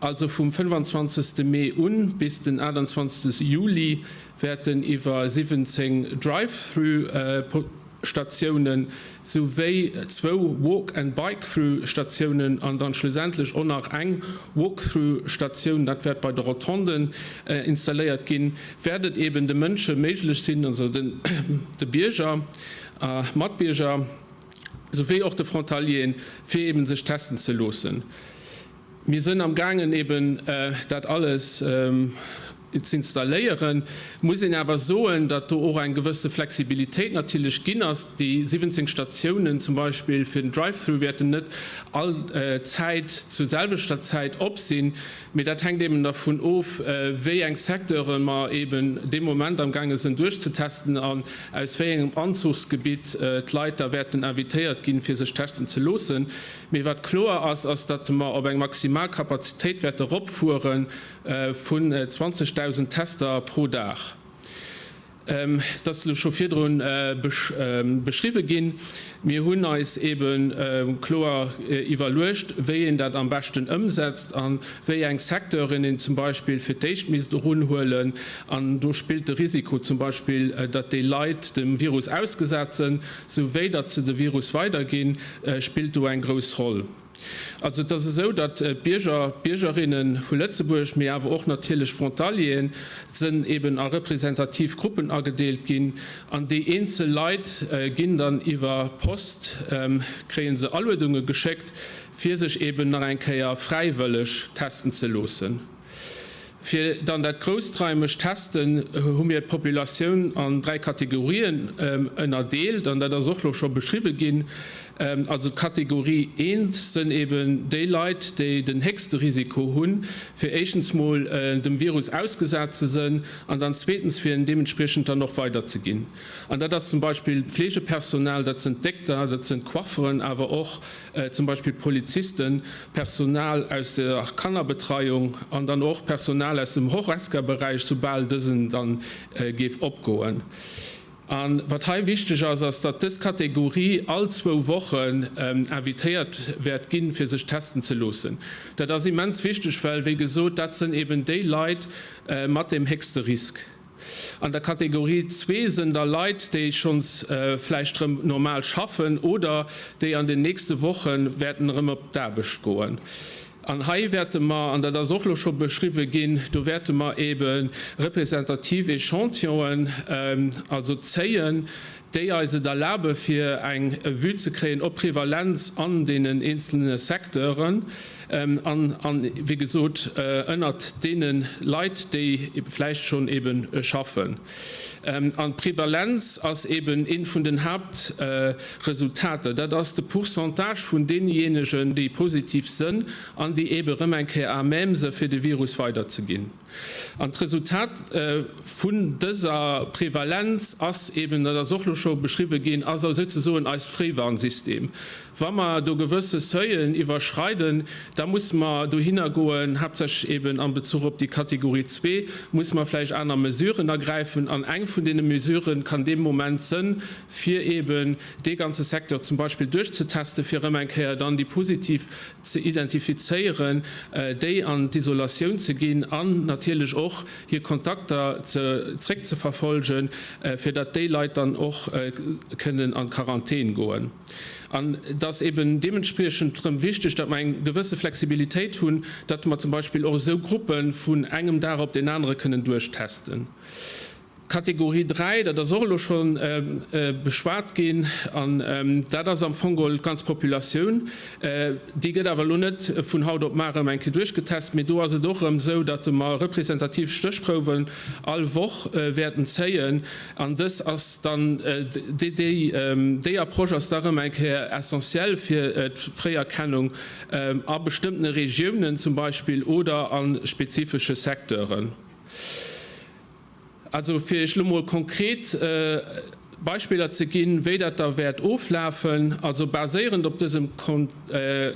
Also vum 25. Mee un bis den 28. Juli wäerten iwwer 17 Drive-Through-Statiounen souwéi zwou Walk and Bike-Through-Statiounen an dann schlussendlech och nach eng Walk-Through-Statioun, dat wäert bei de Rotonden installéiert ginn, wäert et eben de Mënsche méiglech sinn, also de Bierger a Matbierger souwéi och de Frontalieren, fir eben sech testen ze loossen. Mir sënn am gaangen eben dat alles z'installéieren. Muss een awer soen, datt do och eng gewësse Flexibilitéit natierlech ginn ass. Déi 17 Statiounen zum Beispill fir den Drive-Through wäerten net all Zäit zur selwechter Zäit op sinn, mee dat hänkt eben dervun of, wéi eng Secteure mer eben dee Moment am gaange sënn duerchzetesten an aus wéi engem Anzuchsgebitt d'Leit da wäerten invitéiert ginn, fir sech testen ze loossen. Mee wat kloer ass, ass, datt mer op eng maximal Kapazitéit wäerte eropfuere vun 20.000 Tester pro Dag. Et ass elo scho virdru beschriwwe ginn. Mir hunn eis eebe kloer iwwerluecht, wéi een dat am beschten ëmsetzt a wéi eng Secteuren een zum Beispill fir d'éischt misst erunhuelen. An do spillt de Risiko zum Beispill, datt déi Leit dem Virus ausgesat sënn, souwéi datt se de Virus weiderginn, spillt do eng grouss Roll. Also et ass esou, datt d'Bierger, d'Biergerinne vu Lëtzebuerg, mee awer och natierlech Frontalieren, sënn eben a representativ Gruppen agedeelt ginn an déi eenzel Leit ginn dann iwwer Post, kréie se Aluedunge geschéckt, fir sech eben nach eng Kéier fräiwëlleg testen ze loossen. Fir dann dat grousstraimegt Testen hu mir d'Populatioun an 3 Kategorien ënnerdeelt, an dat ass och lo scho beschriwwe ginn. Also d'Kategorie eent sënn eben déi Leit, déi den héchste Risiko hunn, fir éischtens mol dem Virus ausgesat ze sënn an dann zweetens fir en deementspriechend dann och weiderzeginn. An dat ass zum Beispill d'Fleegepersonal, dat sënn d'Dékter, dat sënn d'Coifferen, awer och zum Beispill Polizisten, Personal aus der Kannerbetreiung an dann och Personal aus dem Horesca-Beräich, soubal dësen dann géif opgoen. A wat hei wichteg ass, ass, datt dës Kategorie all zwou Wochen invitéiert wäert ginn, fir sech testen ze loossen. Dat ass immens wichteg, well, wéi gesot, dat sënn eben déi Leit mat deem héchste Risk. An der Kategorie zwee sënn da Leit, déi schonns vläicht rëm normal schaffen oder déi an den nächste Woche wäerten erëm op d'Aarbecht goen. An hei wäerte mer, an dat ass och elo scho beschriwwe ginn, do wäerte mer eebe representativ Echantillonen also zéien, déi eis et erlabe fir eng Vue ze kréien op d'Prevalenz an deenen eenzelne Secteuren an, an, wéi gesot, ënnert deene Leit, déi vläicht schonn ebe schaffen. An d'Prevalenz ass eben eent vun den Haaptresultater. Dat ass de Pourcentage vun deenienegen, déi positiv sënn an déi ebe erëm eng Kéier à même se fir de Virus weiderzeginn. An d'Resultat vun dëser Prevalenz ass eben, dat ass och elo scho beschriwwe ginn, ass souzesoen eist Fréiwarnsystem. Wa mer do gewësse Seuilen iwwerschreiden, da musse mer dohinner goen, haaptsächlech eben am Bezuch op déi Kategorie zwee, musse mer vläicht aner Mesuren ergräifen. An eng vun deene Mesurë kann dee Moment sënn, fir eben dee ganze Secteur zum Beispill duerchzetesten, fir erëm eng Kéier dann déi positiv ze identifizéieren, déi an d'Isolatioun ze ginn an natierlech och hir Kontakter ze zréckzeverfolgen, fir datt déi Leit dann och kënnen an d'Quarantän goen. An et ass eben deementspriechend erëm wichteg, datt mer eng gewësse Flexibilitéit hunn, datt mer zum Beispill och esou Gruppe vun engem Dag op deen anere kënnen duerchtesten. Kategorie 3, dat ass och elo scho beschwat ginn, an dat ass am Fong geholl d'ganz Populatioun. Déi gëtt awer elo net vun haut op mar erëm eng Kéier duerchgetest, mee do ass et och erëm esou, datt mer representativ Stéchprouwen all Woch wäerten zéien. An dës ass dann, déi Approche ass da erëm eng Kéier essentiell fir d'Fréierkennung a bestëmmtene Regiounen zum Beispill oder a spezifesche Secteuren. Also fir Iech elo mol konkret Beispiller ze ginn, wéi dat da wäert oflafen, also baséierend op dësem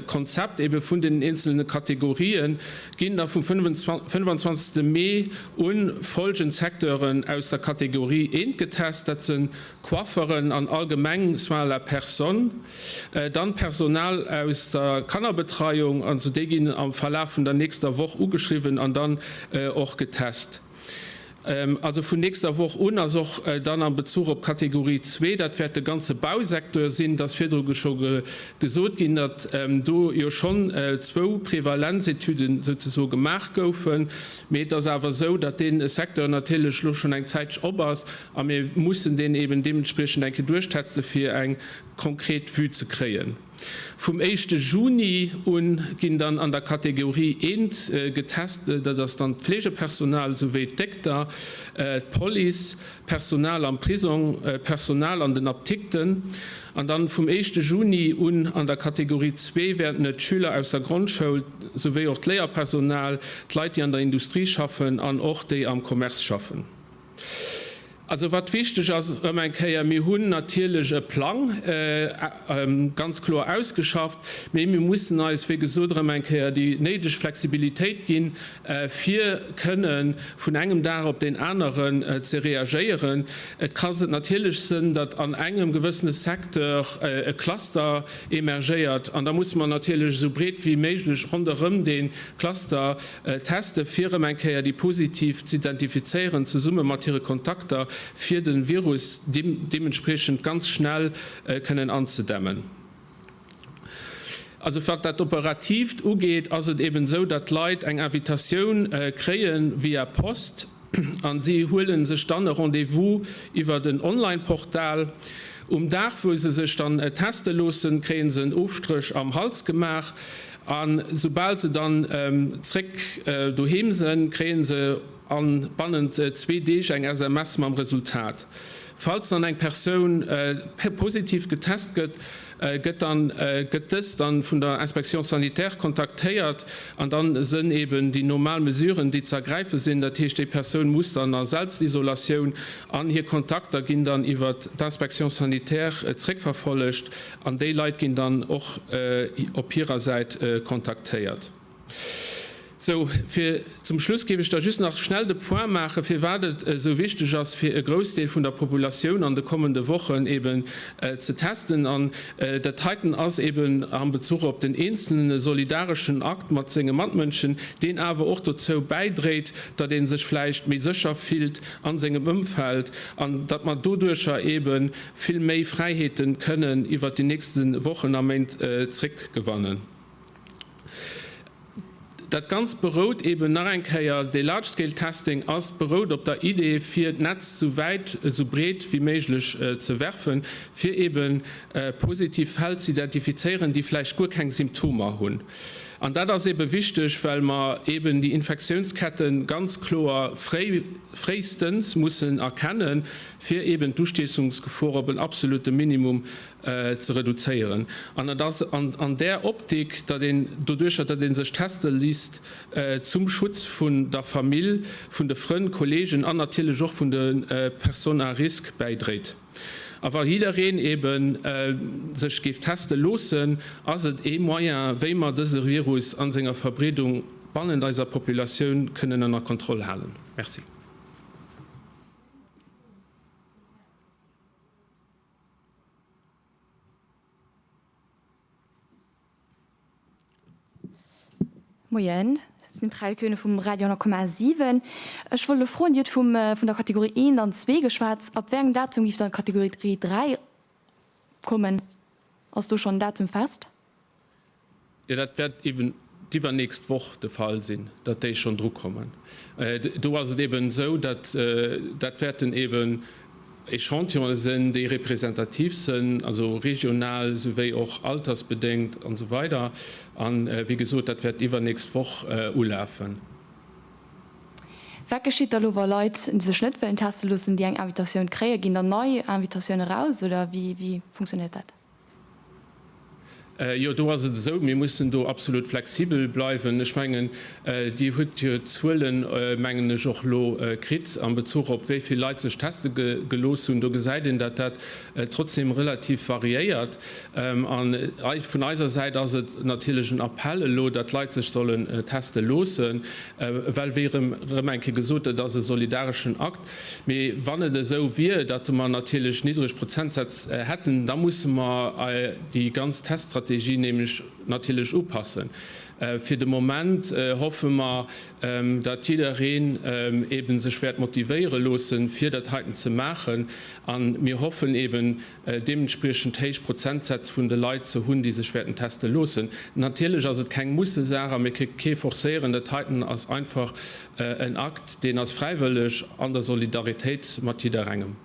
Konzept ebe vun den eenzelne Kategorien, ginn da vum 25. Mee u folgend Secteuren aus der Kategorie eent getest, dat sinn Coifferen an allgemeng Soins à la personne, dann d'Personal aus der Kannerbetreiung, also déi ginn am Verlaf vun der nächster Woch ugeschriwwen an dann och getest. Also vun nächster Woch un ass och dann am Bezuch op d'Kategorie zwee, dat wäert de ganze Bausecteur sinn, et ass virdru scho gesot ginn, datt do jo schonn zwou Prevalenzetüden souzesoe gemaach goufen, mee et ass awer esou, datt dee Secteur natierlech elo schonn eng Zäitch op ass a mir mussen deen eben deementspriechend eng Kéier duerchtesten, fir eng konkret Vue ze kréien. Vum éischte Juni un ginn dann an der Kategorie eent getest, dat ass dann d'Fleegepersonal souwéi d'Dékter, d'Police, d'Personal am Prisong, d'Personal an den Aptikten. An dann vum éischte Juni un an der Kategorie zwee wäerten et d'Schüler aus der Grondschoul souwéi och d'Léierpersonal, d'Leit déi an der Industrie schaffen an och déi am Commerce schaffen. Also wat wichteg ass, erëm eng Kéier, mir hunn natierlech e Plang ganz kloer ausgeschafft, mee mir mussen eis, wéi gesot, erëm eng Kéier déi néideg Flexibilitéit ginn, fir kënne vun engem Dag op deen aneren ze reagéieren. Et ka natierlech sënn, datt an engem gewëssene Secteur e Cluster emergéiert, an da musse mer natierlech esou breet wéi méiglech ronderëm dee Cluster Teste fir erëm eng Kéier déi Positiv z'identifizéieren, zesumme mat hire Kontakter, fir de Virus deementspriechend ganz schnell kënnen anzedämmen. Also wat dat Operatiivt ugeet, ass et eben esou, datt d'Leit eng Invitatioun kréie via Post a si huele sech dann e Rendez-vous iwwert en Online-Portal. Um Dag, wou se sech dann teste loossen, kréie se en Ofstréch am Hals gemaach a soubal se dann zréck doheem sënn, kréie se bannent zwee Deeg eng SMS mam Resultat. Falls dann eng Persoun positiv getest gëtt, gëtt dann gëtt dës dann vun der Inspection sanitaire kontaktéiert an dann sënn eben déi normal Mesuren déi ze ergräife sinn. Dat heescht déi Persoun muss dann a Selbstisolatioun an hir Kontakter ginn dann iwwert d'Inspection sanitaire zréckverfollegt an déi Leit ginn dann och op hirer Säit kontaktéiert. Sou, fir zum Schluss géif ech da just nach schnell de Point maachen, firwat et esou wichteg ass, fir e Groussdeel vun der Populatioun an de kommende Wochen eben ze testen. An dat heiten ass eben am Bezuch op den Eenzelnen e solidareschen Akt mat senge Matmënschen, deen awer och dozou bäidréit, datt ee sech vläicht méi sécher fillt a sengem Ëmfeld an datt mer doduercher ebe vill méi Fräiheete kënnen iwwert déi nächste Wochen a Méint zréckgewannen. Dat Ganzt berout eben nach eng Kéier, dee Large Scale Testing ass, berout op der Idee, fir d'Netz esou wäit, esou breet wéi méiglech ze werfen, fir eben positiv Fäll ze identifizéieren, déi vläicht guer keng Symptomer hunn. An dat ass ebe wichteg, well mer eben déi Infektiounsketten ganz kloer fréi, fréistens mussen erkennen, fir eben d'Ustiechungsgefor op en absolute Minimum ze reduzéieren. An et ass an där Optik, datt een doduercher, datt ee sech teste lisst, zum Schutz vun der Famill, vun de Frënn, Kollegen an natierlech och vun de Personnes à risque bäidréit. A wa jiddereen ebe sech géif teste loossen, ass et ee Moyen, wéi mer dëse Virus a senger Verbreedung bannent eiser Populatioun kënnen ënner Kontroll halen. Merci.
Moien, ech sinn d'Rahel Koehne vum Radio 10,7. Ech wollt elo froen, Dir hutt vum, vun der Kategorie 1 an 2 geschwat. Ab wéi engem Datum géif dann d'Kategorie 3 kommen? Ass do schonn en Datum fest?
Jo, dat wäert eeben d'iwwernächst Woch de Fall sinn, datt déi schonn drukommen. Do ass et eeben esou, datt dat wäerten eeben Echantillonë sinn, déi representativ sënn, also regional souwéi och altersbedéngt an esou weider. A wéi gesot, dat wäert iwwernächst Woch ulafen.
Wat geschitt da lo, wa Leit sech net wëllen teste loossen, déi eng Invitatioun kréien? Ginn dann nei Invitatioune raus oder wéi funktionéiert dat?
Jo, do ass et esou, mir mussen do absolut flexibel bleiwen. Ech mengen, Dir hutt jo d'Zuelen, mengen ech, och elo kritt am Bezuch op wéi vill Leit sech teste gelooss hunn. Do gesäit een, datt dat trotzdem relativ variéiert. A vun eiser Säit ass et natierlech en Appell elo, datt d'Leit sech sollen teste loossen, well, wéi erëm eng Kéier gesot, et ass e solidareschen Akt. Mee wann et esou wier, datt mer natierlech niddreg Prozentsätz hätten, da musse mer déi ganz Teststrategie nämlech natierlech upassen. Fir de Moment hoffe mer, datt jiddereen eebe sech wäert motivéiere loossen, fir dat heiten ze maachen. A mir hoffen eeben, deementspriechend héich Prozentsätz vun de Leit ze hunn, déi sech wäerten teste loossen. Natierlech ass et keng Mussesaach a mir kënne kee forcéieren. Dat heiten ass einfach en Akt, deen ass fräiwëlleg an der Solidaritéit mat jidderengem.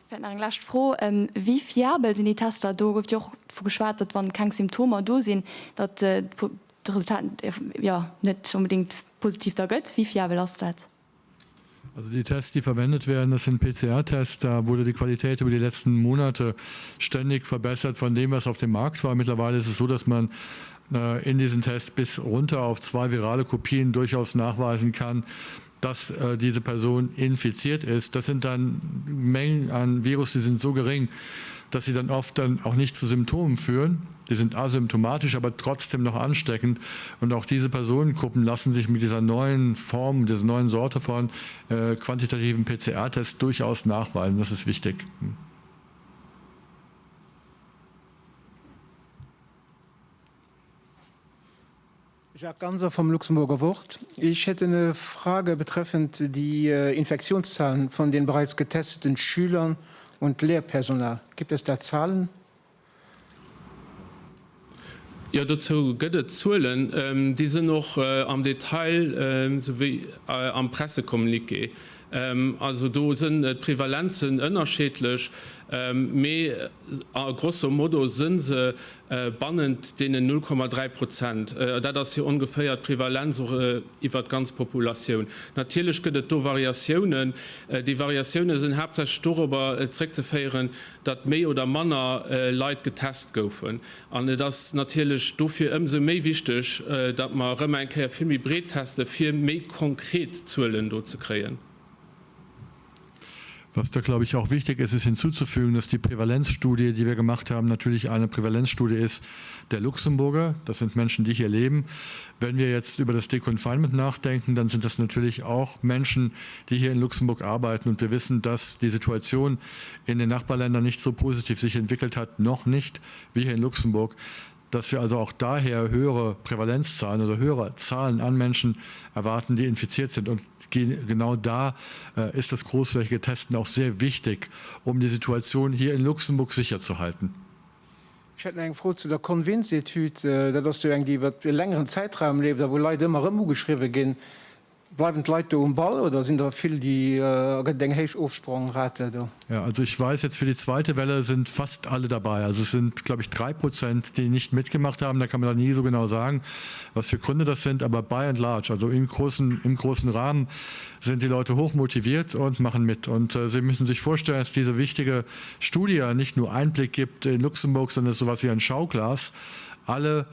Vläicht nach eng lescht Fro, Wéi fiabel sinn déi Tester? Do gouf jo och dvu geschwat, datt wann keng Symptomer do sinn, datt d'Resultat jo net onbedéngt positiv da gëtt. Wéi fiabel ass dat?
Also die Tests, die verwendet werden, das sind PCR-Tests, da wurde die Qualität über die letzten Monate ständig verbessert von dem, was auf dem Markt war. Mittlerweile ist es so, dass man äh, in diesen Tests bis runter auf zwei virale Kopien durchaus nachweisen kann, dass äh, diese Person infiziert ist. Das sind dann Mengen an Virus, die sind so gering, dass sie dann oft dann auch nicht zu Symptomen führen. Die sind asymptomatisch, aber trotzdem noch ansteckend. Und auch diese Personengruppen lassen sich mit dieser neuen Form, dieser neuen Sorte von äh, quantitativen PCR-Tests durchaus nachweisen. Das ist wichtig.
Jacques Ganser vom Luxemburger Wort. Ich hätte eine Frage betreffend die äh, Infektionszahlen von den bereits getesteten Schülern und Lehrpersonal. Gibt es da Zahlen?
Jo, dozou gëtt et Zuelen. Déi sinn och am Detail, esou wéi am Pressecommuniqué. Also do sinn d'Prevalenzen ënnerscheedlech, mee a grosso modo si se bannent deenen 0,3 Prozent. Dat ass jo ongeféier d'Prevalenz och iwwert d'ganz Populatioun. Natierlech gëtt et do Variatiounen. Déi Variatioune sinn haaptsächlech dorobber zréckzeféieren, datt méi oder manner Leit getest goufen. An et ass natierlech dofir ëmsou méi wichteg, datt mer erëm eng Kéier vill méi breet teste fir méi konkret Zuelen do ze kréien.
Was da, glaube ich, auch wichtig ist, ist hinzuzufügen, dass die Prävalenzstudie, die wir gemacht haben, natürlich eine Prävalenzstudie ist der Luxemburger. Das sind Menschen, die hier leben. Wenn wir jetzt über das Deconfinement nachdenken, dann sind das natürlich auch Menschen, die hier in Luxemburg arbeiten. Und wir wissen, dass die Situation in den Nachbarländern nicht so positiv sich entwickelt hat, noch nicht wie hier in Luxemburg, dass wir also auch daher höhere Prävalenzzahlen oder höhere Zahlen an Menschen erwarten, die infiziert sind. Und genau da äh, ist das großflächige Testen auch sehr wichtig, um die Situation hier in Luxemburg sicher zu halten.
Ech hätt nach eng Fro zu der Convince-Etüd. Dat ass jo eng, déi iwwer e längeren Zäitraum leeft a wou Leit ëmmer erëm ugeschriwwe ginn. Bleiwen d'Leit do um Ball oder sinn der vill, déi, gëtt et eng héich Ofsprongrate do?
Ja, also ich weiß jetzt für die zweite Welle sind fast alle dabei. Also es sind, glaube ich, 3 Prozent, die nicht mitgemacht haben. Da kann man dann nie so genau sagen, was für Gründe das sind. Aber by and large, also im großen, im großen Rahmen sind die Leute hoch motiviert und machen mit. Und äh, Sie müssen sich vorstellen, dass diese wichtige Studie nicht nur Einblick gibt in Luxemburg, sondern so etwas wie ein Schauglas. Alle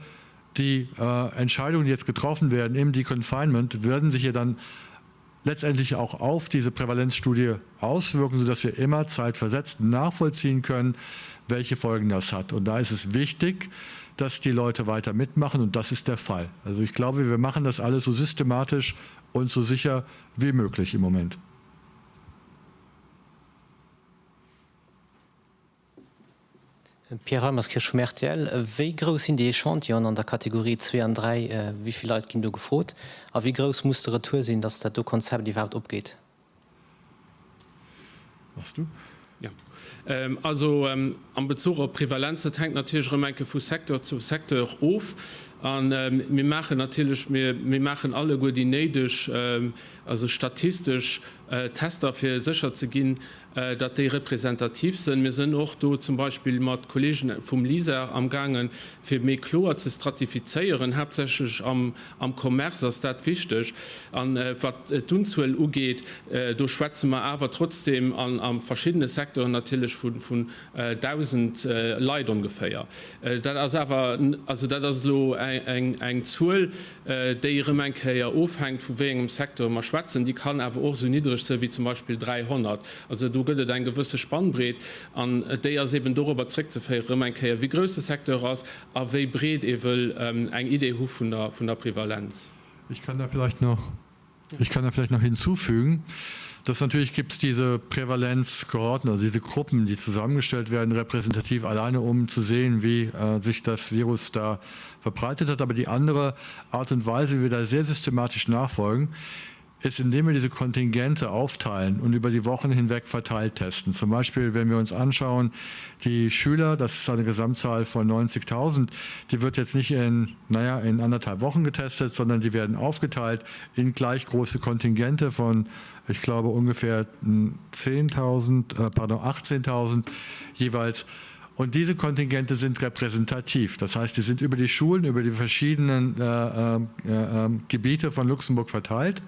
die äh, Entscheidungen, die jetzt getroffen werden im Deconfinement, werden sich ja dann letztendlich auch auf diese Prävalenzstudie auswirken, sodass wir immer zeitversetzt nachvollziehen können, welche Folgen das hat. Und da ist es wichtig, dass die Leute weiter mitmachen und das ist der Fall. Also ich glaube, wir machen das alles so systematisch und so sicher wie möglich im Moment.
Pierre Weimerskirch vum rtl, Wéi grouss sinn déi Echantillonen an der Kategorie 2 an 3? Wéi vill Leit ginn do gefrot? A wéi grouss muss de Retour sinn, datt dat do Konzept iwwerhaapt opgeet?
Machs du?
Jo. Also am Bezuch op d'Prevalenz, dat hänkt natierlech erëm eng Kéier vu Secteur zu Secteur of. A mir maachen natierlech, mir maachen alleguer déi néideg, also statistesch Tester, fir sécher ze ginn, datt déi representativ sënn. Mir sënn och do zum Beispill mat Kollegen vum LISER amgaangen, fir méi kloer ze stratifizéieren. Haaptsächlech am Commerce ass dat wichteg. A wat d'Unzuel ugeet, do schwätze mer awer trotzdem a verschiddene Secteuren natierlech vun 1.000 Leit ongeféier. Dat ass awer, also dat ass elo eng Zuel, déi erëm eng Kéier ofhänkt, vu wéi engem Secteur mer schwätzen. Déi kann awer och esou niddreg sënn wéi zum Beispill 300. Also do gëtt et eng gewësse Spannbreet an déi ass eben dorobber zréckzeféieren, erëm eng Kéier, wéi grouss de Secteur ass a wéi breet ee wëll eng Idee hu vun der Prevalenz.
Ich kann da vielleicht noch Ich kann da vielleicht noch hinzufügen, dass natürlich gibt es diese Prävalenzkohorten, also diese Gruppen, die zusammengestellt werden, repräsentativ alleine um zu sehen, wie äh, sich das Virus da verbreitet hat. Aber die andere Art und Weise, wie wir da sehr systematisch nachfolgen, ist, indem wir diese Kontingente aufteilen und über die Wochen hinweg verteilt testen. Zum Beispiel, wenn wir uns anschauen, die Schüler, das ist eine Gesamtzahl von 90.000, die wird jetzt nicht in, naja, in anderthalb Wochen getestet, sondern die werden aufgeteilt in gleich große Kontingente von, ich glaube, ungefähr 10.000, äh, pardon, 18.000 jeweils. Und diese Kontingente sind repräsentativ. Das heißt, die sind über die Schulen, über die verschiedenen äh, äh, äh, Gebiete von Luxemburg verteilt,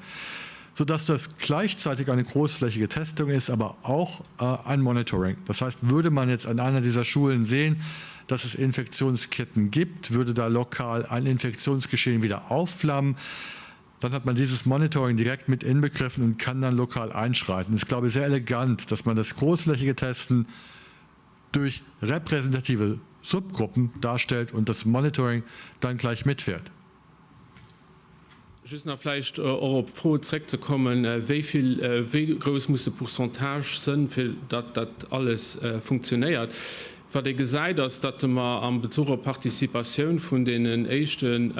sodass das gleichzeitig eine großflächige Testung ist, aber auch äh, ein Monitoring. Das heißt, würde man jetzt an einer dieser Schulen sehen, dass es Infektionsketten gibt, würde da lokal ein Infektionsgeschehen wieder aufflammen, dann hat man dieses Monitoring direkt mit inbegriffen und kann dann lokal einschreiten. Das ist, glaube ich, sehr elegant, dass man das großflächige Testen durch repräsentative Subgruppen darstellt und das Monitoring dann gleich mitfährt.
Just nach vläicht och op d'Fro zréckzekommen, wéi vill, wéi grouss muss de Pourcentage sënn, fir datt dat alles funktionéiert. Wat ee gesäit, ass, datt mer am Bezuch op d'Participatioun vun deenen éischten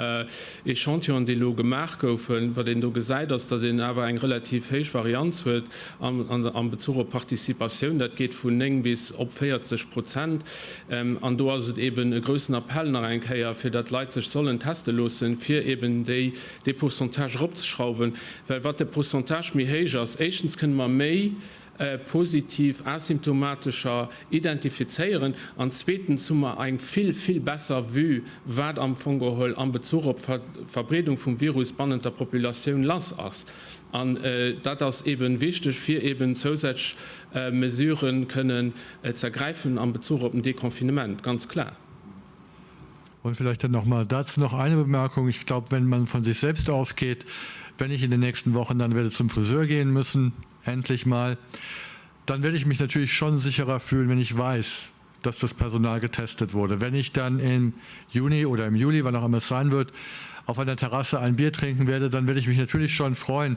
Echantillonen, déi elo gemaach goufen, wat een do gesäit, ass, datt een awer eng relativ héich Varianz huet am Bezuch op d'Participatioun. Dat geet vun 9 bis op 40 Prozent. An do ass et eeben e groussen Appell nach eng Kéier, fir datt d'Leit sech sollen teste loossen, fir eeben déi, dee Pourcentage eropzeschrauwen. Well wat de Pourcentage méi héich ass, éischtens kënne mer méi positiv Asymptomatescher identifizéieren an zweetens hu mer eng vill, vill besser Vue, wat am Fong geholl am Bezuch op d'Verbreedung vum Virus bannent der Populatioun lass ass. An dat ass eebe wichteg, fir eeben zousätzlech Mesurë kënnen z'ergräifen am Bezuch op den Deconfinement, ganz klar.
Und vielleicht dann noch mal dazu noch eine Bemerkung. Ich glaube, wenn man von sich selbst ausgeht, wenn ich in den nächsten Wochen dann werde zum Friseur gehen müssen, endlich mal, dann werde ich mich natürlich schon sicherer fühlen, wenn ich weiß, dass das Personal getestet wurde. Wenn ich dann im Juni oder im Juli, wann auch immer es sein wird, auf einer Terrasse ein Bier trinken werde, dann werde ich mich natürlich schon freuen,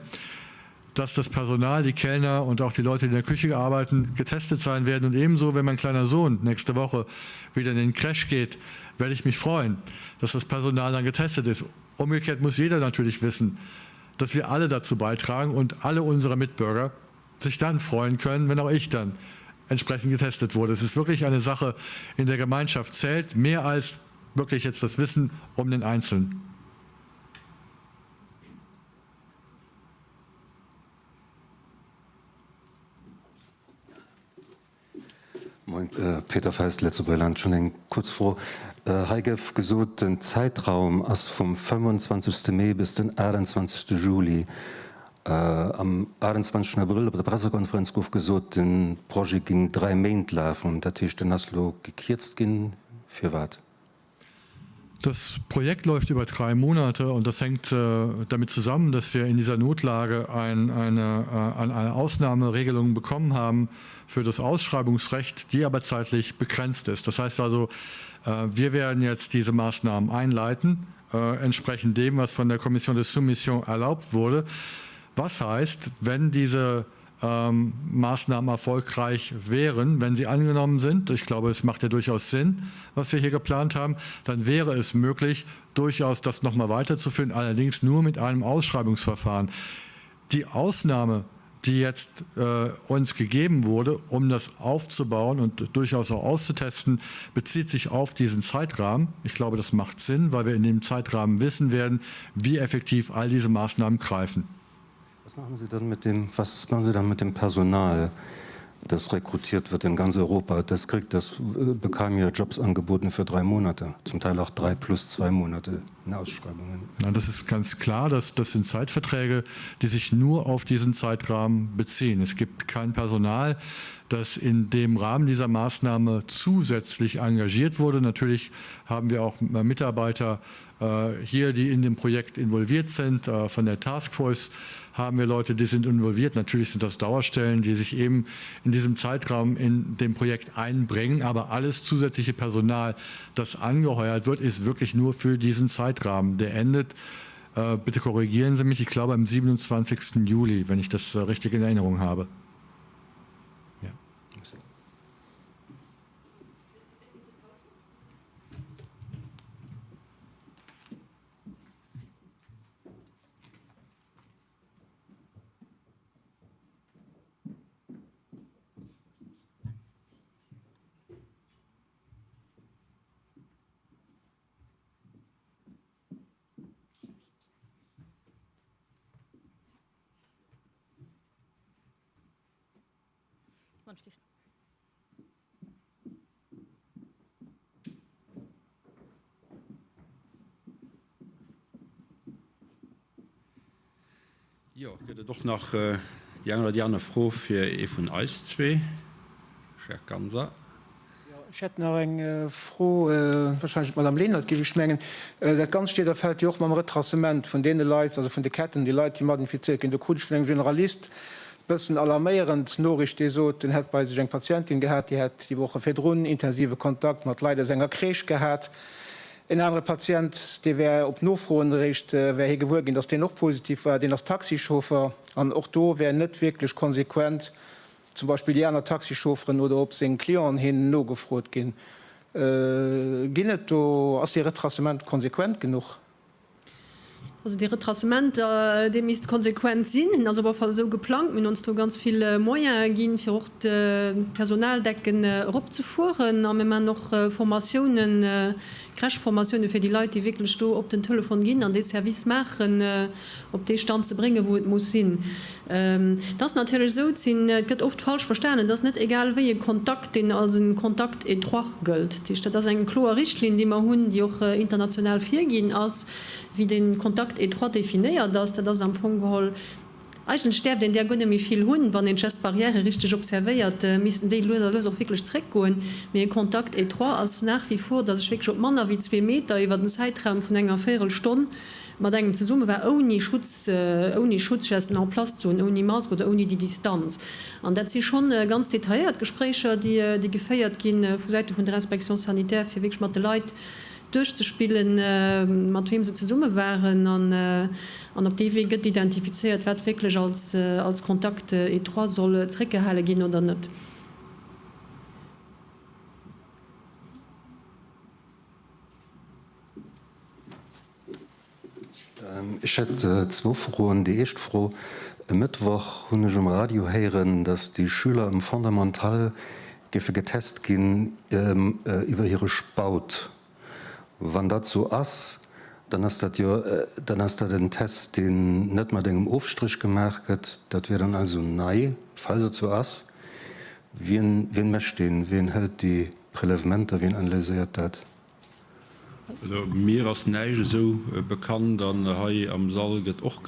dass das Personal, die Kellner und auch die Leute, die in der Küche arbeiten, getestet sein werden. Und ebenso, wenn mein kleiner Sohn nächste Woche wieder in den Crash geht, werde ich mich freuen, dass das Personal dann getestet ist. Umgekehrt muss jeder natürlich wissen, dass wir alle dazu beitragen und alle unsere Mitbürger sich dann freuen können, wenn auch ich dann entsprechend getestet wurde. Es ist wirklich eine Sache in der Gemeinschaft zählt mehr als wirklich jetzt das Wissen um den Einzelnen.
Moin, Peter Feist, Lëtzebuerger Land. Ech hunn eng kuerz Fro. Hei gouf gesot, den Zäitraum ass vum 25. Mee bis den 28. Juli. Am 28. Abrëll op der Pressekonferenz gouf gesot, de Projet géing 3 Méint lafen. Dat heescht, en ass elo gekierzt ginn. Firwat?
Das Projekt läuft über drei Monate und das hängt äh, damit zusammen, dass wir in dieser Notlage ein, eine, äh, eine Ausnahmeregelung bekommen haben für das Ausschreibungsrecht, die aber zeitlich begrenzt ist. Das heißt also, äh, wir werden jetzt diese Maßnahmen einleiten, äh, entsprechend dem, was von der Kommission de Soumission erlaubt wurde. Was heißt, wenn diese ähm, Maßnahmen erfolgreich wären, wenn sie angenommen sind, ich glaube, es macht ja durchaus Sinn, was wir hier geplant haben, dann wäre es möglich, durchaus das noch mal weiterzuführen, allerdings nur mit einem Ausschreibungsverfahren. Die Ausnahme, die jetzt äh, uns gegeben wurde, um das aufzubauen und durchaus auch auszutesten, bezieht sich auf diesen Zeitrahmen. Ich glaube, das macht Sinn, weil wir in dem Zeitrahmen wissen werden, wie effektiv all diese Maßnahmen greifen.
Was machen Sie dann mit dem, was machen Sie dann mit dem Personal, das rekrutiert wird in ganz Europa? Das kriegt, das äh, bekam ja Jobs angeboten für drei Monate, zum Teil auch drei plus zwei Monate in Ausschreibungen.
Na, das ist ganz klar, dass das sind Zeitverträge, die sich nur auf diesen Zeitrahmen beziehen. Es gibt kein Personal, das in dem Rahmen dieser Maßnahme zusätzlich engagiert wurde. Natürlich haben wir auch äh, Mitarbeiter äh, hier, die in dem Projekt involviert sind, äh, von der Taskforce haben wir Leute, die sind involviert. Natürlich sind das Dauerstellen, die sich eben in diesem Zeitraum in dem Projekt einbringen. Aber alles zusätzliche Personal, das angeheuert wird, ist wirklich nur für diesen Zeitrahmen. Der endet, äh, bitte korrigieren Sie mich, ich glaube am 27. Juli, wenn ich das äh, richtig in Erinnerung habe.
Ja.
Jo, gëtt et och nach déi eng oder déi aner Fro fir ee vun eis zwee? Jacques Ganser.
Jo, ech hätt nach eng Fro, wahrscheinlech un d'Madame Lenert, géif ech mengen. Dat Ganzt steet a fält jo och mam Retracement vun deene Leit, also vun de Ketten, déi Leit, déi mat infizéiert ginn. Do krut ech vun engem Generalist e bëssen alarméierend Noriicht, dee sot, en hätt bei sech eng Patientin gehat, déi hätt déi Woche virdrun intensive Kontakt mat Leit aus enger Crèche gehat. En anere Patient, dee wär op Nofroen eréischt wär hie gewuer ginn, datt deen och positiv war, deen ass Taxichauffer an och do wär net wierklech konsequent. zum Beispill déi aner Taxichaufferen oder op seng Clienten hin nogefrot ginn. Ginn et do, ass dee Retracement konsequent genuch?
Also dee Retracement, dee misst konsequent sinn. En ass op alle Fall esou geplangt. Mir hunn ons do ganz vill Moyene ginn, fir och d'Personaldecken eropzefueren. A mir maachen och Formatiounen, Crèche-Formatiounen fir déi Leit, déi wierklech do op den Telefon ginn an dee Service maachen, op dee Stand ze bréngen, wou et muss sinn. Et ass natierlech esou, et sinn, et gëtt oft falsch verstanen, et ass net egal wéi e Kontakt, deen als e Contact étroit gëllt. Dat heescht, dat ass eng kloer Richtlinn, déi mer hunn, déi och international virginn ass, wéi dee Contact étroit definéiert ass. Dat ass am Fong geholl, eigentlech däerft een där guer net méi vill hunn, wann een d'Gestes barrières richteg observéiert, missten déi lues a lues och wierklech zréckgoen. Mee e Contact étroit ass nach wie vor, datt ech wierklech op manner wéi zwee Meter iwwer en Zäitraum vun enger Véierelstonn mat engem zesumme war, ouni Schutz, ouni Schutzgesten en place ze hunn, ouni Mask oder ouni déi Distanz. An dat si schonn ganz detailléiert Gespréicher, déi, déi geféiert gi vu Säite vun der Inspection sanitaire, fir wierklech mat de Leit duerchzespillen, mat weem se zesumme waren. An, an op dee Wee gëtt identifizéiert, wat wierklech als, als Contact étroit soll zréckgehale ginn oder net.
Ech hätt zwou Froen. Déi éischt Fro, E Mëttwoch hunn ech um Radio héieren, datt déi Schüler am Fondamental géife getest ginn iwwer hire Spaut. Wann dat sou ass, dann ass dat jo, dann ass dat en Test, deen net mat engem Ofstréch gemaach gëtt. Dat wier dann also nei, falls et sou ass. Wien, wien mécht deen? Wien hëlt déi Prélèvementer? Wien analyséiert dat?
Also mir ass näischt esou bekannt an hei am Sall gëtt och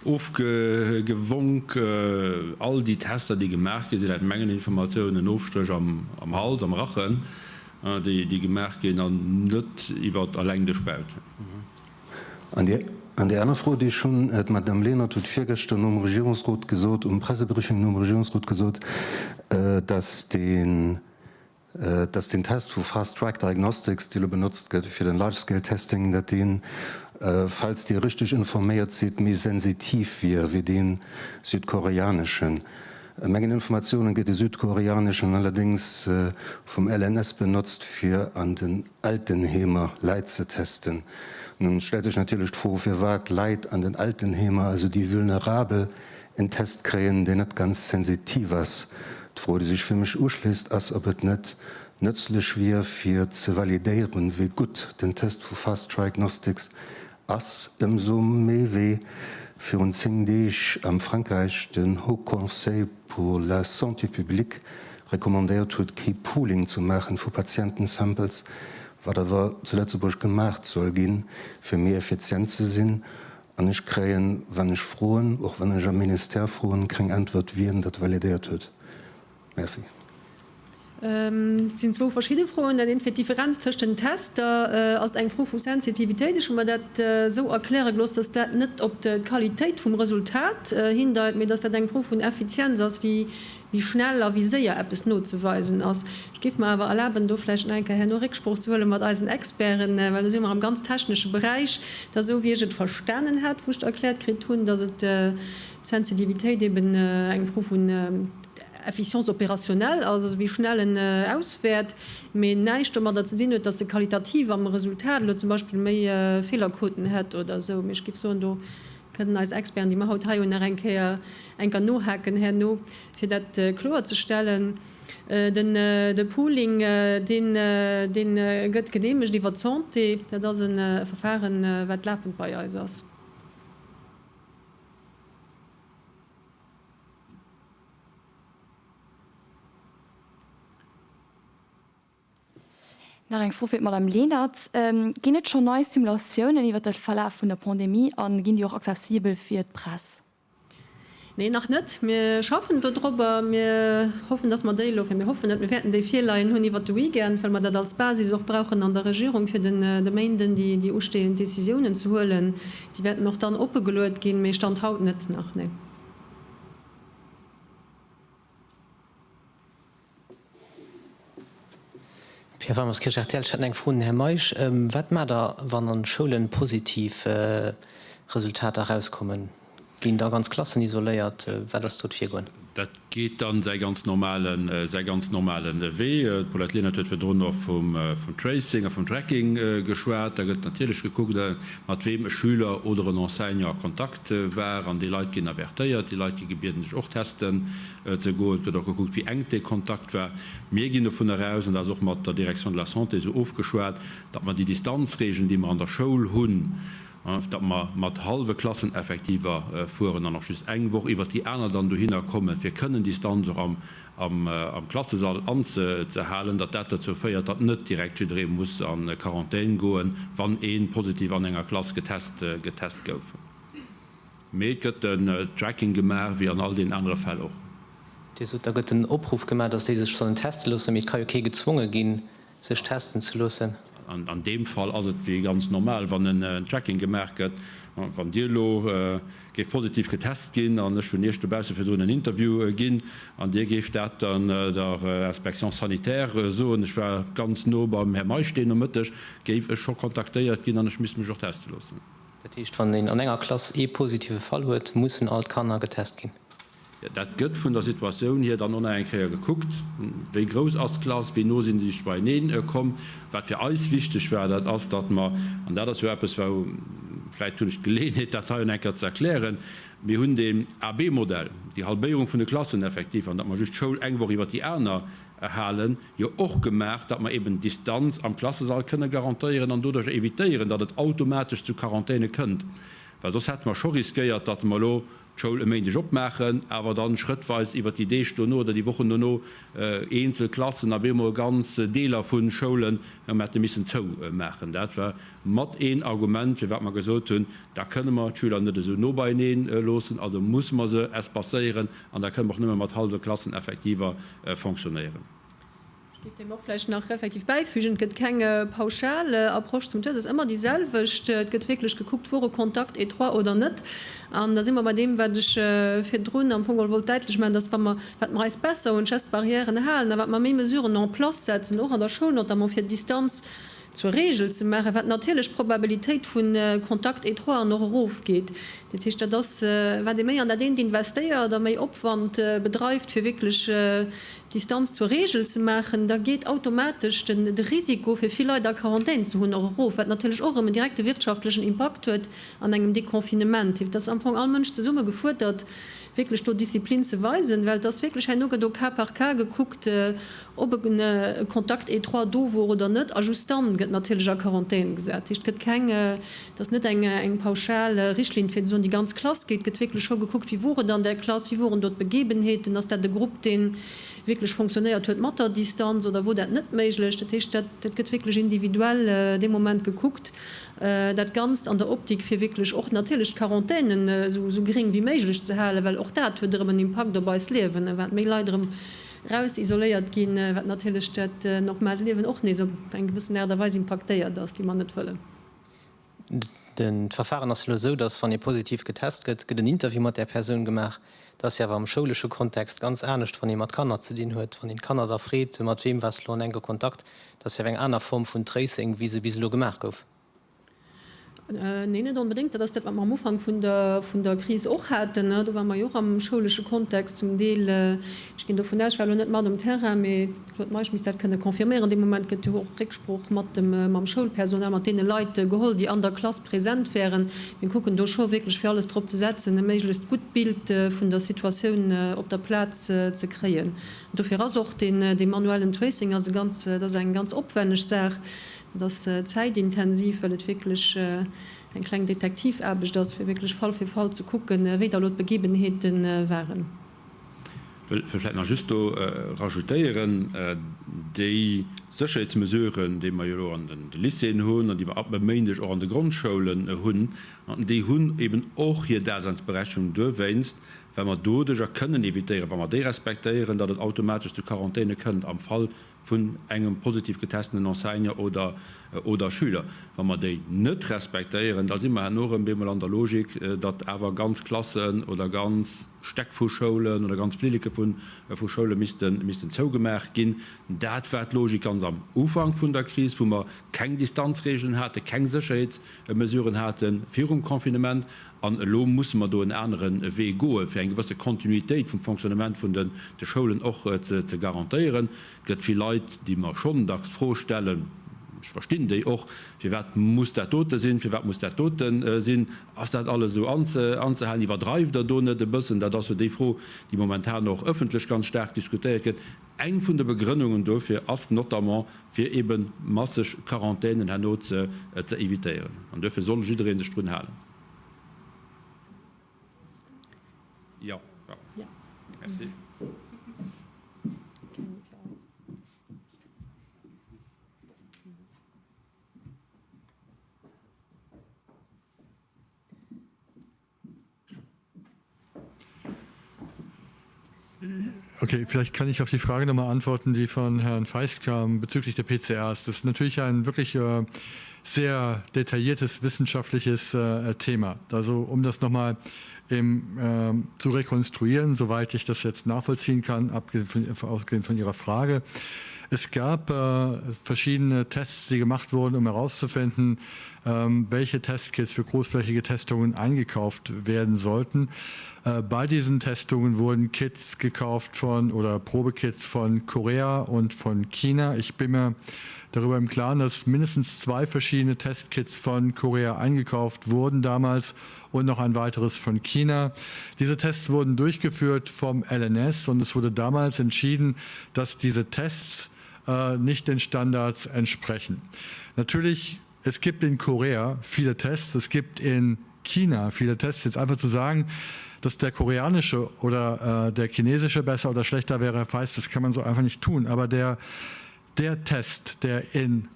ofgewonk. All déi Tester, déi gemaach ginn, sinn laut mengen Informatiounen en Ofstréch am Hals, am Rachen, déi gemaach ginn an net iwwer eleng de Spaut.
An déi aner Fro, déi ech hunn, D'Madame Lenert huet virgëschter nom Regierungsrot gesot, um Pressebriefing nom Regierungsrot gesot, datt deen, dass deen Test vu Fast Track Diagnostics, dee lo benotzt gëtt fir den Large Scale Testing, dat deen, falls Dir richteg informéiert sidd, méi sensitiv wier wéi dee südkoreaneschen. Mengen Informatiounen gëtt de südkoreaneschen allerdéngs vum LNS benotzt fir an den Altenheemer Leit ze testen. Nun stellt sech natierlech d'Fro, firwat Leit an den Altenheemer, also déi Vulnerabel, en Test kréien, deen net ganz sensitiv ass. D'Fro, déi sech fir mech uschléisst, ass, ob et net nëtzlech wier, fir ze validéieren, wéi gutt den Test vu Fast Triagnostics ass, ëmsou méi wéi virun 10 Deeg am Frankräich den Haut Conseil pour la santé publique recommandéiert huet, kee Pooling ze maachen vu Patientensamples, wat awer zu Lëtzebuerg gemaacht soll ginn, fir méi effizient ze sinn. An ech kréien, wann ech froen, och wann ech am Ministère froen, keng Äntwert, wien dat validéiert huet. Merci.
Et sinn zwou verschidde Froen. Dat eent fir d'Differenz tëscht den Tester ass et eng Fro vu Sensitivitéit. Ech hu mer dat esou erkläre gelooss, dass dat net op d'Qualitéit vum Resultat hindeit, mee dass dat eng Fro vun Effizienz ass, wéi schnell a wéi séier eppes nozeweisen ass. Ech géif mer awer erlaben, do vläicht nach eng Kéier herno Récksprooch ze huele mat eisen Experten, well do si mer am ganz technesche Beräich. Et ass esou, wéi ech et verstanen hat, wou ech et erkläert kritt hunn, dass et d'Sensitivitéit eben eng Fro vun Efficience opérationnelle ass, also wéi schnell en auswäert, mee näischt domadder ze dinn huet, dass e qualitativ am Resultat elo zum Beispill méi Feelerquoten hätt oder esou. Mee ech géif soen, do kënnen eis Experten, déi mer haut hei hunn, nach eng Kéier enker nohaken herno, fir dat kloerzestellen. Den de Pooling, deen dee gëtt geneemegt iwwer d'Santé. Dat ass e Verfahren, wat lafend bei eis ass.
Nach eng Fro fir d'Madame Lenert. Ginn et schonn nei Simulatiounen iwwer de Verlaf vun der Pandemie a ginn déi och accessibel fir d'Press?
Nee, nach net. Mir schaffen dodrobber. Mir hoffen, dass mer déi elo, enfin mir hoffen net, mir wäerten déi virleien hunn iwwert de Weekend, well mer dat als Basis och brauchen an der Regierung, fir den de Méinden déi déi ustehend Décisiounen ze huelen. Déi wäerten och dann oppegeluet ginn, mee Stand haut net nach, nee.
Pierre Wermers-Kirsch, rtl, Ech hätt eng Fro un den Här Meisch. Wat maacht Der, wann an Schoulen positiv Resultater erauskommen? Ginn da ganz Klassen isoléiert? Wat ass do d'Virgoen?
Dat geet dann säi ganz normalen, säi ganz normale Wee. D'Paulette Lenert huet virdrun och vum Tracing a vum Tracking geschwat. Da gëtt natierlech gekuckt, mat weem e Schüler oder en Enseignant a Kontakt war. An déi Leit ginn avertéiert, déi Leit gi gebieden, sech och testen ze goen. Et gëtt och gekuckt, wéi enk dee Kontakt war. Mir ginn dovunner aus, an dat ass och mat der Direction de la Santé esou ofgeschwat, datt mer déi Distanzregeln, déi mer an der Schoul hunn, datt mer mat hallwe Klasseneffektiver fueren an och just eng Woch iwwert déi aner dann dohinner kommen, fir kënnen Distanz och am Klassesall anzehalen, datt dat dozou féiert, datt net direkt jidderee muss a Quarantän goen, wann ee positiv an enger Klass getest getest gouf. Mee et gëtt den Tracking gemaach, wéi an all deenen anere Fäll och.
Dir sot, da gëtt den Opruff gemaach, datt déi sech sollen teste loossen, mee et ka jo kee gezwonge ginn, sech testen ze loossen.
An deem Fall ass et wéi ganz normal, wann en Tracking gemaach gëtt. Wann Dir elo géift positiv getest ginn an ech hunn Iech dobausse virdrun en Interview ginn an Dir géift dat dann der Inspection sanitaire soen, ech war ganz no beim Här Meisch deen Nomëtteg, géif ech scho kontaktéiert ginn an ech misst mech och teste loossen.
Dat heescht, wann een an enger Klass ee positive Fall huet, mussen all d'Kanner getest ginn?
Dat gëtt vun der Situatioun hier dann och nach eng Kéier gekuckt, Wéi grouss ass d'Klass, wéi no sinn déi sech beieneen komm? Wat fir eis wichteg war, dat ass, datt mer, an dat ass jo eppes, wou, vläicht hunn ech d'Geleeënheet, dat hei och eng Kéier ze erklären, mir hunn deen AB-Modell, déi Halbéierung vun de Klassen effektiv, an datt mer just d'Schoul eng Woch iwwert déi aner halen, jo och gemaach, datt mer eben d'Distanz am Klassesall kënne garantéieren an doduercher évitéieren, datt et automatesch zu Quarantäne kënnt. Well soss hätte mer scho riskéiert, datt mer elo d'Schoul e Méindeg opmaachen, awer dann schrëttweis iwwert déi Deeg dono oder déi Wochen dono eenzel Klassen a bemol ganz Deeler vu Schoulen erëm hätte missen zoumaachen. Dat war mat een Argument, firwat mer gesot hunn, da kënne mer d'Schüler net esou no beienee loossen, also musse mer se espacéieren an da kënne mer och nëmme mat hallwe Klasseneffektiver fonctionnéieren.
Ech géif deem och vläicht nach effektiv bäifügen, Et gëtt keng pauschal Approche zum Test, et ass ëmmer déi selwecht. Et gëtt wierklech gekuckt, wor e Contact étroit oder net. An da si mer bei deem, wat ech virdrun am Fong geholl wollt däitlech maachen, dass wa mer, wat mer eis besser un d'Gestes barrières halen a wat mer méi Mesuren en place setzen, och an der Schoul notamment, fir d'Distanz zur Regel ze maachen, wat natierlech d'Probabilitéit vu Contact étroiten och erofgeet. Dat heescht, dat ass, wat ee méi an dat eent investéiert a méi Opwand bedreift, fir wierklech d'Distanz zur Regel ze maachen, da geet automatesch den de Risiko, fir vill Leit a Quarantän ze hunn, och erof, wat natierlech och erëm en direkte wirtschaftlechen Impakt huet an engem Deconfinement. Et ass am Fong all Mënsch zesumme gefuerdert, wierklech do Disziplin ze weisen, well et ass wierklech, herno gëtt au cas par cas gekuckt, ob e Contact étroit do wor oder net, a just dann gëtt natierlech a Quarantän gesat. Dat heescht, et gëtt keng, et ass net eng eng pauschal Richtlinn, fir ze soen, déi ganz Klass geet. Et gëtt wierklech scho gekuckt, wéi wor et an där Klass, wéi woren do d'Begebenheeten, ass dat e Grupp, dee wierklech fonctionnéiert huet mat der Distanz oder wor dat net méiglech. Dat heescht, dat dat gëtt wierklech individuell dee Moment gekuckt. Dat Ganzt an der Optik, fir wierklech och natierlech d'Quarantänen esou esou gering wéi méiglech ze halen, well och dat huet erëm en Impakt op eist Liewen, wat méi Leit erëm raus isoléiert ginn, wat natierlech dat normaalt Liewen och nees op eng gewëssen Aart a Weis impaktéiert ass, déi mer net wëllen.
D'Verfahren ass elo esou, datt wann ee positiv getest gëtt, gëtt en Interview mat där Persoun gemaach. Dat ass jo awer am schoulesche Kontext ganz anescht, wann ee mat Kanner ze dinn huet. Wann een d'Kanner da freet, mat weem waars de elo an enke Kontakt, dat ass jo awer eng aner Form vun Tracing, wéi se bis elo gemaach gouf.
Neen, net onbedéngt. Dat ass dat, wat mer am Ufank vun der, vun der Kris och haten. Do ware mer jo och am schoulesche Kontext zum Deel, ech ginn dovun aus, ech war elo net mat um Terrain, mee de Claude Meisch misst dat kënne confirméieren, dee Moment gëtt jo och Récksprooch mat dem, mam Schoulpersonal, mat deene Leit geholl, déi an der Klass present wären. Mir kucken do scho wierklech fir alles drop ze setzen, e méiglechst gutt Bild vun der Situatioun op der Plaz ze kréien. Dofir ass och deen, dee manuellen Tracing ass e ganz, dat ass eng ganz opwenneg Saach. Et ass zäitintensiv, well et wierklech eng kleng Detektivaarbecht ass, fir wierklech Fall fir Fall ze kucken, wéi da elo d'Begebenheete waren.
Wëll vläicht nach just do rajoutéieren, déi Sécherheetsmesuren, déi mer jo elo an de Lycéeën hunn an déi mer ab e Méindeg och an de Grondschoulen hunn, déi hunn eben och hir Daseinsberechtigung duerwéinst, well mer doduerjer kënnen évitéieren, wa mer déi respektéieren, datt et automatesch zu Quarantäne kënnt am Fall vun engem positiv getestenen Enseignant oder oder Schüler. Wa mer déi net respektéieren, da si mer herno erëm bemol an der Logik, datt awer ganz Klassen oder ganz. Stäck vu Schoulen oder ganz Flilleke vu Schoule missten zougemaach ginn. Dat war d'Logik ganz am Ufank vun der Kris, wou mer keng Distanzregeln haten, keng Sécherheetsmesuren hate virum Confinement. An elo musse mer do en anere Wee goen, fir eng gewësse Kontinuitéit vum Fonctionnement vun de Schoulen och ze garantéieren. Et gëtt vill Leit, déi mer schonn dacks d'Fro stellen, ech verstinn déi och, Firwat muss dat dote sinn? Firwat muss dat dote sinn? Ass dat alles esou anzehalen? Iwwerdreift Der do net e bëssen? Dat ass jo déi Fro, déi momentan och ëffentlech ganz staark diskutéiert gëtt. Eng vun de Begrënnungen dofir ass notamment, fir eebe masseg Quarantänen herno ze evitéieren. An duerfir soll jidderee sech drun halen. Jo, merci.
Okay, vielleicht kann ich auf die Frage nochmal antworten, die von Herrn Feist kam bezüglich der PCRs. Das ist natürlich ein wirklich äh, sehr detailliertes wissenschaftliches äh, Thema. Also um das nochmal im, äh, zu rekonstruieren, soweit ich das jetzt nachvollziehen kann, abgesehen von, ausgehend von Ihrer Frage. Es gab äh, verschiedene Tests, die gemacht wurden, um herauszufinden, ähm, welche Testkits für großflächige Testungen eingekauft werden sollten. Äh, bei diesen Testungen wurden Kits gekauft von oder Probekits von Korea und von China. Ich bin mir darüber im Klaren, dass mindestens zwei verschiedene Testkits von Korea eingekauft wurden damals und noch ein weiteres von China. Diese Tests wurden durchgeführt vom LNS und es wurde damals entschieden, dass diese Tests äh, nicht den Standards entsprechen. Natürlich, es gibt in Korea viele Tests, es gibt in China viele Tests. Jetzt einfach zu sagen, dass der koreanische oder äh, der chinesische besser oder schlechter wäre, weiß, das kann man so einfach nicht tun. Aber der, der Test, der in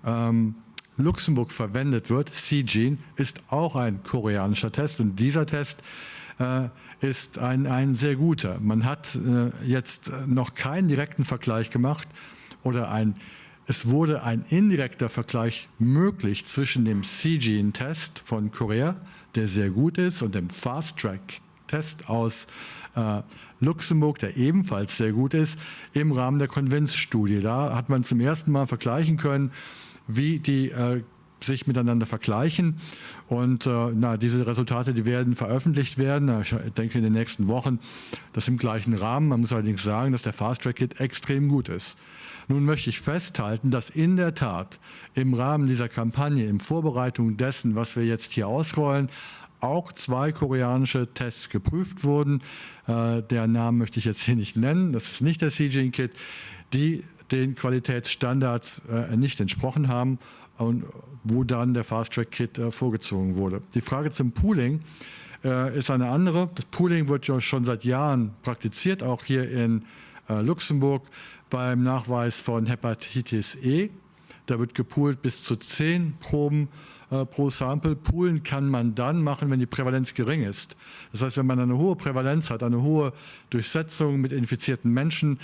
ähm, Luxemburg verwendet wird, C-Gene, ist auch ein koreanischer Test und dieser Test äh, ist ein, ein sehr guter. Man hat äh, jetzt noch keinen direkten Vergleich gemacht oder ein, es wurde ein indirekter Vergleich möglich zwischen dem C-Gene-Test von Korea, der sehr gut ist, und dem Fast-Track-Test aus äh, Luxemburg, der ebenfalls sehr gut ist, im Rahmen der Konvenzstudie. Da hat man zum ersten Mal vergleichen können, wie die äh, sich miteinander vergleichen. Und äh, na, diese Resultate, die werden veröffentlicht werden. Ich denke in den nächsten Wochen, das im gleichen Rahmen. Man muss allerdings sagen, dass der Fast Track Kit extrem gut ist. Nun möchte ich festhalten, dass in der Tat im Rahmen dieser Kampagne, in Vorbereitung dessen, was wir jetzt hier ausrollen, auch zwei koreanische Tests geprüft wurden. Äh, der Namen möchte ich jetzt hier nicht nennen, das ist nicht der CGene-Kit, die den Qualitätsstandards äh, nicht entsprochen haben und wo dann der Fast Track Kit äh, vorgezogen wurde. Die Frage zum Pooling äh, ist eine andere. Das Pooling wird ja schon seit Jahren praktiziert, auch hier in äh, Luxemburg beim Nachweis von Hepatitis E. Da wird gepoolt bis zu 10 Proben äh, pro Sample. Poolen kann man dann machen, wenn die Prävalenz gering ist. Das heißt, wenn man eine hohe Prävalenz hat, eine hohe Durchsetzung mit infizierten Menschen,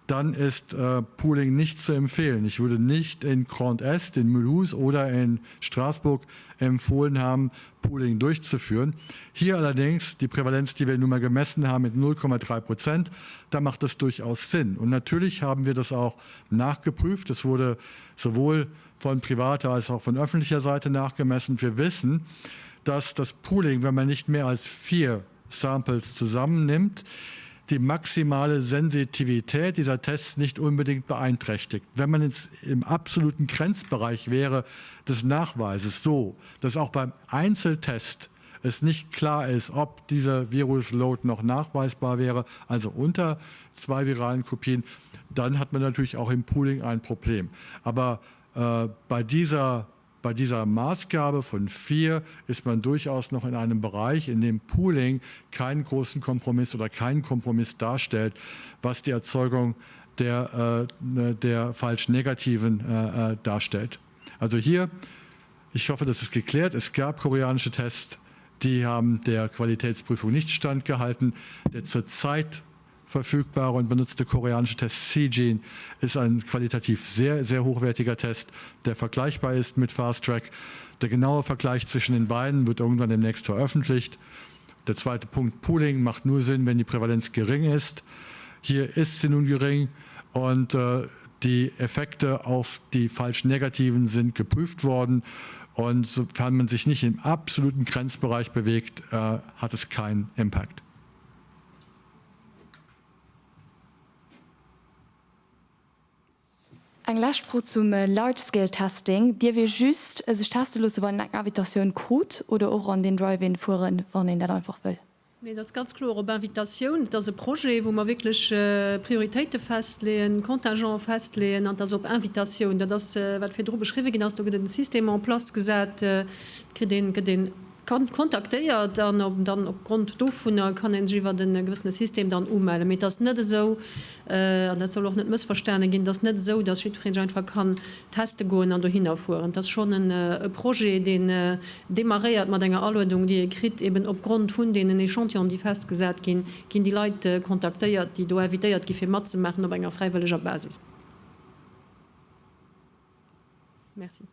dann ist äh, Pooling nicht zu empfehlen. Ich würde nicht in Grand Est, in Mulhouse oder in Straßburg empfohlen haben, Pooling durchzuführen. Hier allerdings die Prävalenz, die wir nun mal gemessen haben mit 0,3 Prozent, da macht das durchaus Sinn. Und natürlich haben wir das auch nachgeprüft. Es wurde sowohl von privater als auch von öffentlicher Seite nachgemessen. Wir wissen, dass das Pooling, wenn man nicht mehr als vier Samples zusammennimmt, die maximale Sensitivität dieser Tests nicht unbedingt beeinträchtigt. Wenn man jetzt im absoluten Grenzbereich wäre des Nachweises so, dass auch beim Einzeltest es nicht klar ist, ob dieser Virusload noch nachweisbar wäre, also unter zwei viralen Kopien, dann hat man natürlich auch im Pooling ein Problem. Aber äh, bei dieser Bei dieser Maßgabe von vier ist man durchaus noch in einem Bereich, in dem Pooling keinen großen Kompromiss oder keinen Kompromiss darstellt, was die Erzeugung der, äh, der falsch Negativen äh, äh, darstellt. Also hier, ich hoffe, das ist geklärt. Es gab koreanische Tests, die haben der Qualitätsprüfung nicht standgehalten. Der zurzeit verfügbare und benutzte koreanische Test C-Gene ist ein qualitativ sehr, sehr hochwertiger Test, der vergleichbar ist mit Fast Track. Der genaue Vergleich zwischen den beiden wird irgendwann demnächst veröffentlicht. Der zweite Punkt Pooling macht nur Sinn, wenn die Prävalenz gering ist. Hier ist sie nun gering und die Effekte auf die falsch Negativen sind geprüft worden. Und sofern man sich nicht im absoluten Grenzbereich bewegt, hat es keinen Impact.
Eng lescht Fro zum Large Scale Testing, Dierf ee just sech teste loosse wann een eng Invitatioun krut oder och an den Drive-In fueren wann een dat einfach wëll?
Nee, dat ass ganz kloer op Invitatioun. Et ass e Projet, wou mer wierklech Prioritéite festleeën, Contingente festleeën an et ass op Invitatioun. Dat ass, wat virdru beschriwwe ginn ass. Do gëtt en System en place gesat, et kritt een, gëtt een kontaktéiert an dann opgrond dovunner kann ee sech iwwert e gewëssene System dann umellen. Mee et ass net esou, an dat soll och net mëssverstane ginn, et ass net esou, datt jiddweree sech einfach kann teste goen an dohinner fueren. Et ass schonn e Projet, deen demarréiert mat enger Aluedung, déi ee kritt, eben opgrond vun deenen Echantillonen, déi festgesat ginn, ginn déi Leit kontaktéiert, déi do invitéiert gi fir matzemaachen op enger fräiwëlleger Basis. Merci.